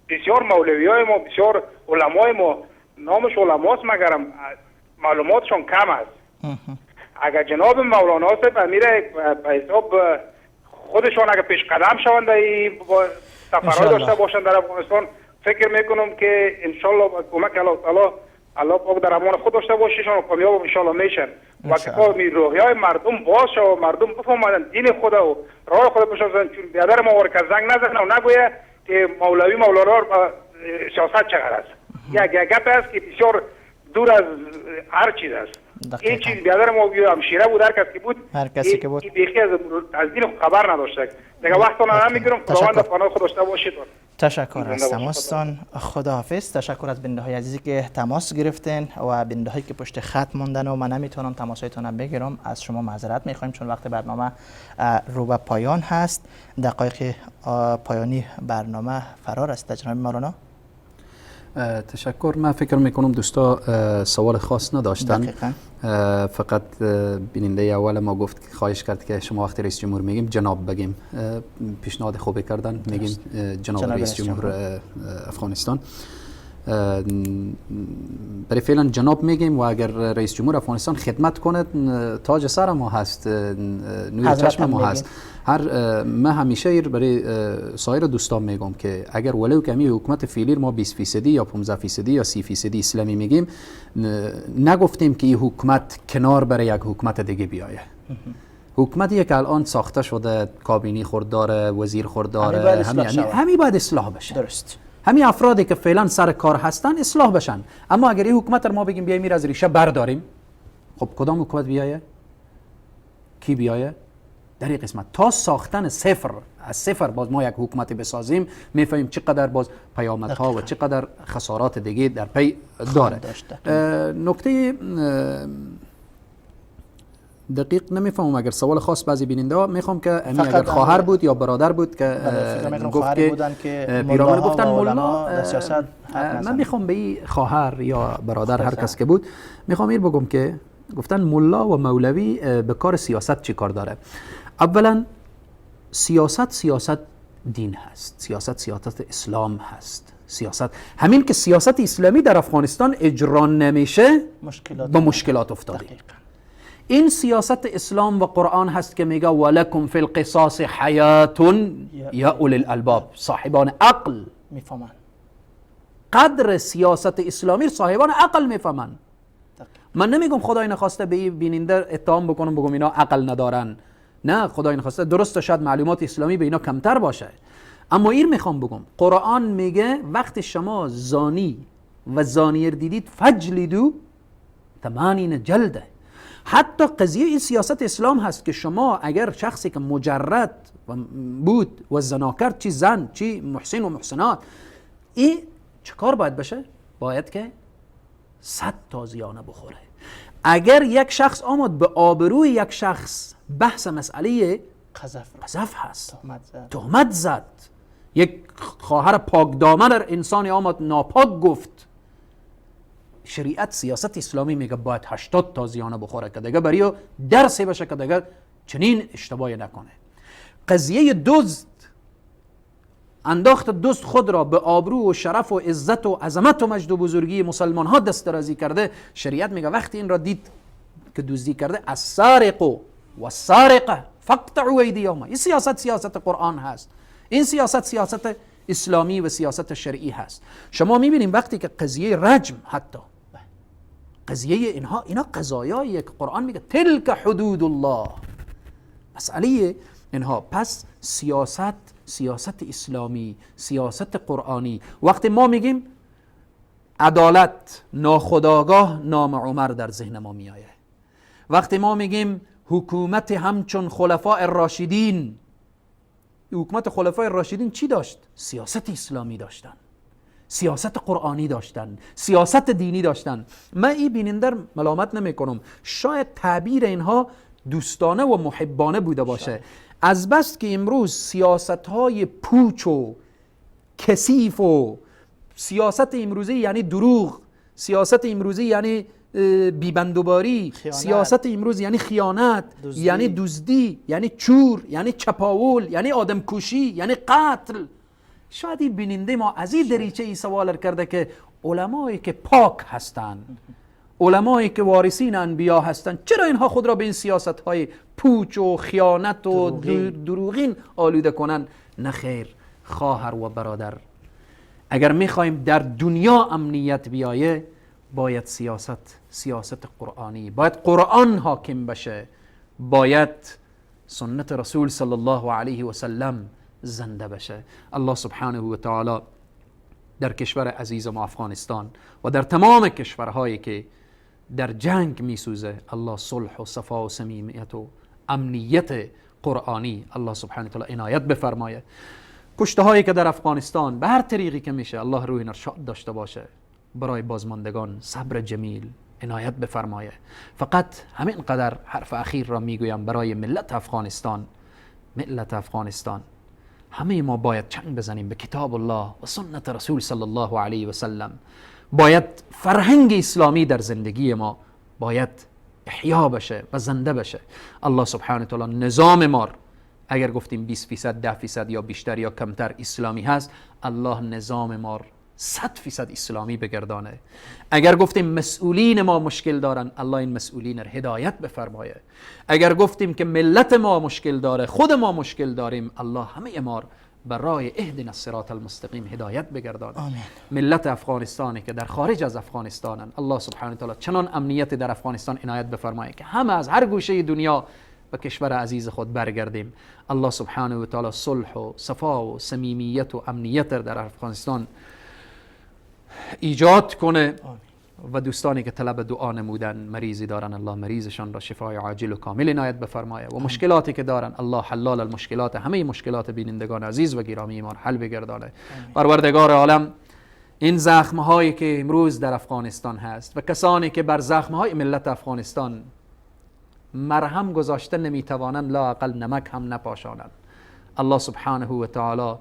بسیار مولویای ما، بسیار علمای ما، نامش علماست مگرم معلوماتشون کم است. اگر جناب مولانا صاحب امیر به حساب خودشان اگر پیش قدم شوند سفرهای داشته باشند در افغانستان، فکر میکنم که انشالله با کمک الله تعالی الله پاک در امان خود داشته باشیشان و کامیاب انشالله میشن و که روحیه مردم باز شود و مردم بفهمند دین خود و راه خود بشناسند. چون بیادر ما که زنگ نزنه و نگویه که مولوی مولانا سیاست چقدر است. یک گپ است که بسیار دور از هر چیز است. این چیز بیادر ما همشیره بود، هر کس که بود، هر کسی که بود بیخی از دین خبر نداشته. دیگه وقتتون نمیگیرم. خداوند در پناه خود داشته باشید. تشکر از تماستان، خداحافظ. تشکر از بیننده های عزیزی که تماس گرفتن و بیننده هایی که پشت خط موندن و من نمیتونم تماسهایتون رو بگیرم، از شما معذرت میخوایم چون وقت برنامه رو به پایان هست. دقایق پایانی برنامه فرار است. جناب مولانا تشکر. من فکر میکنم دوستا سوال خاص نداشتن. دقیقاً. فقط بیننده اول ما گفت، خواهش کرد که شما وقتی رئیس جمهور میگیم جناب بگیم. پیشنهاد خوبی کردن، میگیم جناب رئیس جمهور افغانستان. برای فعلا جناب میگیم و اگر رئیس جمهور افغانستان خدمت کنه تاج سر ما هست، نور چشم ما هست. هر ما همیشه برای سایر دوستان میگم که اگر ولو که حکومت فعلی ما 20% یا 15% یا 30% اسلامی میگیم، نگفتیم که این حکومت کنار برای یک حکومت دیگه بیایه. حکومتی که الان ساخته شده، کابینی خورد داره، وزیر خورد داره، همین باید اصلاح بشه. درست. همین افرادی که فعلا سر کار هستن اصلاح بشن. اما اگر این حکومت رو ما بگیم بیایم از ریشه برداریم، خب کدام حکومت بیایه؟ کی بیایه؟ در این قسمت تا ساختن صفر از صفر باز ما یک حکومت بسازیم، میفهمیم چقدر باز پیامدها و چقدر خسارات دیگه در پی داره. نکته دقیق نمیفهمم، اگر سوال خاص بعضی بیننده ها میخوام که امی اگر خواهر بود یا برادر بود که گفت که پیرامون گفتن ملا در سیاست، من میخوام به این خواهر یا برادر هر کس که بود میخوام این بگم که گفتن ملا و مولوی به کار سیاست چی کار داره. اولا سیاست دین هست، سیاست اسلام هست. سیاست همین که سیاست اسلامی در افغانستان اجرا نمیشه با مشکلات افتاده. این سیاست اسلام و قرآن هست که میگه ولکم فی القصاص حیات یا اولی الالباب، صاحبان عقل میفهمن قدر سیاست اسلامی، صاحبان عقل میفهمن. من نمیگم خدای نخواسته به این بیننده اتهام بکنم بگم اینا عقل ندارن، نه، خدای نخواسته، درست شاید معلومات اسلامی به اینا کمتر باشه، اما این میخوام بگم قرآن میگه وقتی شما زانی و زانیر دیدید فجلدو 80 جلده. حتی قضیه این سیاست اسلام هست که شما اگر شخصی که مجرد بود و زنا کرد، چی زن چی محسن و محسنات، این چه کار باید بشه؟ باید که 100 تا زیانه بخوره. اگر یک شخص آمد به آبروی یک شخص بحث مسئله قذف هست، تهمت زد. یک خواهر پاک دامن انسانی آمد ناپاک گفت. شریعت سیاست اسلامی میگه باید 80 تا زیانه بخوره که دیگه برای درسی باشه که دیگه چنین اشتباهی نکنه. قضیه دزد، انداخت دزد خود را به آبرو و شرف و عزت و عظمت و مجد و بزرگی مسلمان ها دست درازی کرده. شریعت میگه وقتی این را دید که دزدی کرده، السارق و السارقه فاقطعوا ایدیهما. این سیاست سیاست قرآن هست، این سیاست سیاست اسلامی و سیاست شرعی هست. شما میبینیم وقتی که قضیه رجم، حتی قضیه اینها، اینا قضایاییه که قرآن میگه تلک حدود الله، مسئله اینها. پس سیاست، سیاست اسلامی، سیاست قرآنی. وقتی ما میگیم عدالت، ناخودآگاه نام عمر در ذهن ما میآید. وقتی ما میگیم حکومت همچون خلفاء راشدین، حکومت خلفای راشدین چی داشت؟ سیاست اسلامی داشتن، سیاست قرآنی داشتن، سیاست دینی داشتن. من این بیننده ملامت نمی کنم، شاید تعبیر اینها دوستانه و محبانه بوده باشه. از بس که امروز سیاست های پوچ و کثیف و سیاست امروزی یعنی دروغ، سیاست امروزی یعنی بیبندوباری، سیاست امروز یعنی خیانت، دزدی. یعنی دزدی، یعنی چور، یعنی چپاول، یعنی آدمکشی، یعنی قتل. شاید این بیننده ما از این دریچه ای سوال کرده که علمایی که پاک هستند، علمایی که وارثین انبیا هستند، چرا اینها خود را به این سیاست های پوچ و خیانت و دروغین آلوده کنند؟ نه خیر، خواهر و برادر، اگر میخوایم در دنیا امنیت بیایه، باید سیاست، سیاست قرآنی، باید قرآن حاکم بشه، باید سنت رسول صلی الله علیه و سلم زنده بشه. الله سبحانه و تعالی در کشور عزیز ما افغانستان و در تمام کشورهایی که در جنگ میسوزه، الله صلح و صفا و صمیمیت و امنیت قرآنی الله سبحانه و تعالی عنایت بفرمایه. کشته هایی که در افغانستان به هر طریقی که میشه، الله روی نرشاد داشته باشه، برای بازماندگان صبر جمیل عنایت بفرمایه. فقط همین قدر حرف اخیر را میگویم برای ملت افغانستان. ملت افغانستان، همه ما باید چنگ بزنیم به کتاب الله و سنت رسول صلی الله علیه و سلم. باید فرهنگ اسلامی در زندگی ما باید احیا بشه و زنده بشه. الله سبحانه و تعالی نظام ما، اگر گفتیم 20%، 10% یا بیشتر یا کمتر اسلامی هست، الله نظام ما 100% اسلامی بگردانه. اگر گفتیم مسئولین ما مشکل دارن، الله این مسئولین را هدایت بفرمایه. اگر گفتیم که ملت ما مشکل داره، خود ما مشکل داریم، الله همه ما برای اهدنا الصراط المستقیم هدایت بگردانه. آمین. ملت افغانستانی که در خارج از افغانستانن، الله سبحانه و تعالی چنان امنیت در افغانستان عنایت بفرمایه که همه از هر گوشه دنیا به کشور عزیز خود برگردیم. الله سبحانه و تعالی صلح و صفا و صمیمیت و امنیت در افغانستان ایجاد کنه. و دوستانی که طلب دعا نمودن، مریضی دارن، الله مریضشان را شفای عاجل و کامل عنایت بفرمایه و مشکلاتی که دارن، الله حلال المشکلات، همه مشکلات بینندگان عزیز و گرامی ما حل بگردانه. پروردگار عالم، این زخم هایی که امروز در افغانستان هست و کسانی که بر زخم های ملت افغانستان مرهم گذاشته نمیتوانند، لااقل نمک هم نپاشانند، الله سبحانه و تعالی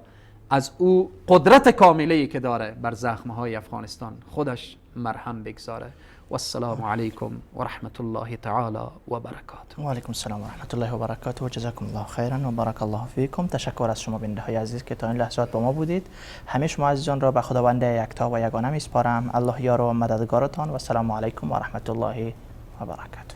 از او قدرت کاملی که داره بر زخم‌های افغانستان خودش مرهم بگذاره. و السلام علیکم و رحمت الله تعالی و برکاته. و علیکم السلام و رحمت الله و برکاته. و جزاکم الله خیرا و بارک الله فیکم. تشکر از شما بیننده های عزیز که تا این لحظات با ما بودید. همه شما عزیزان را به خداوند یکتا و یگانه میسپارم. الله یار و مددگارتان. و السلام علیکم و رحمت الله و برکاته.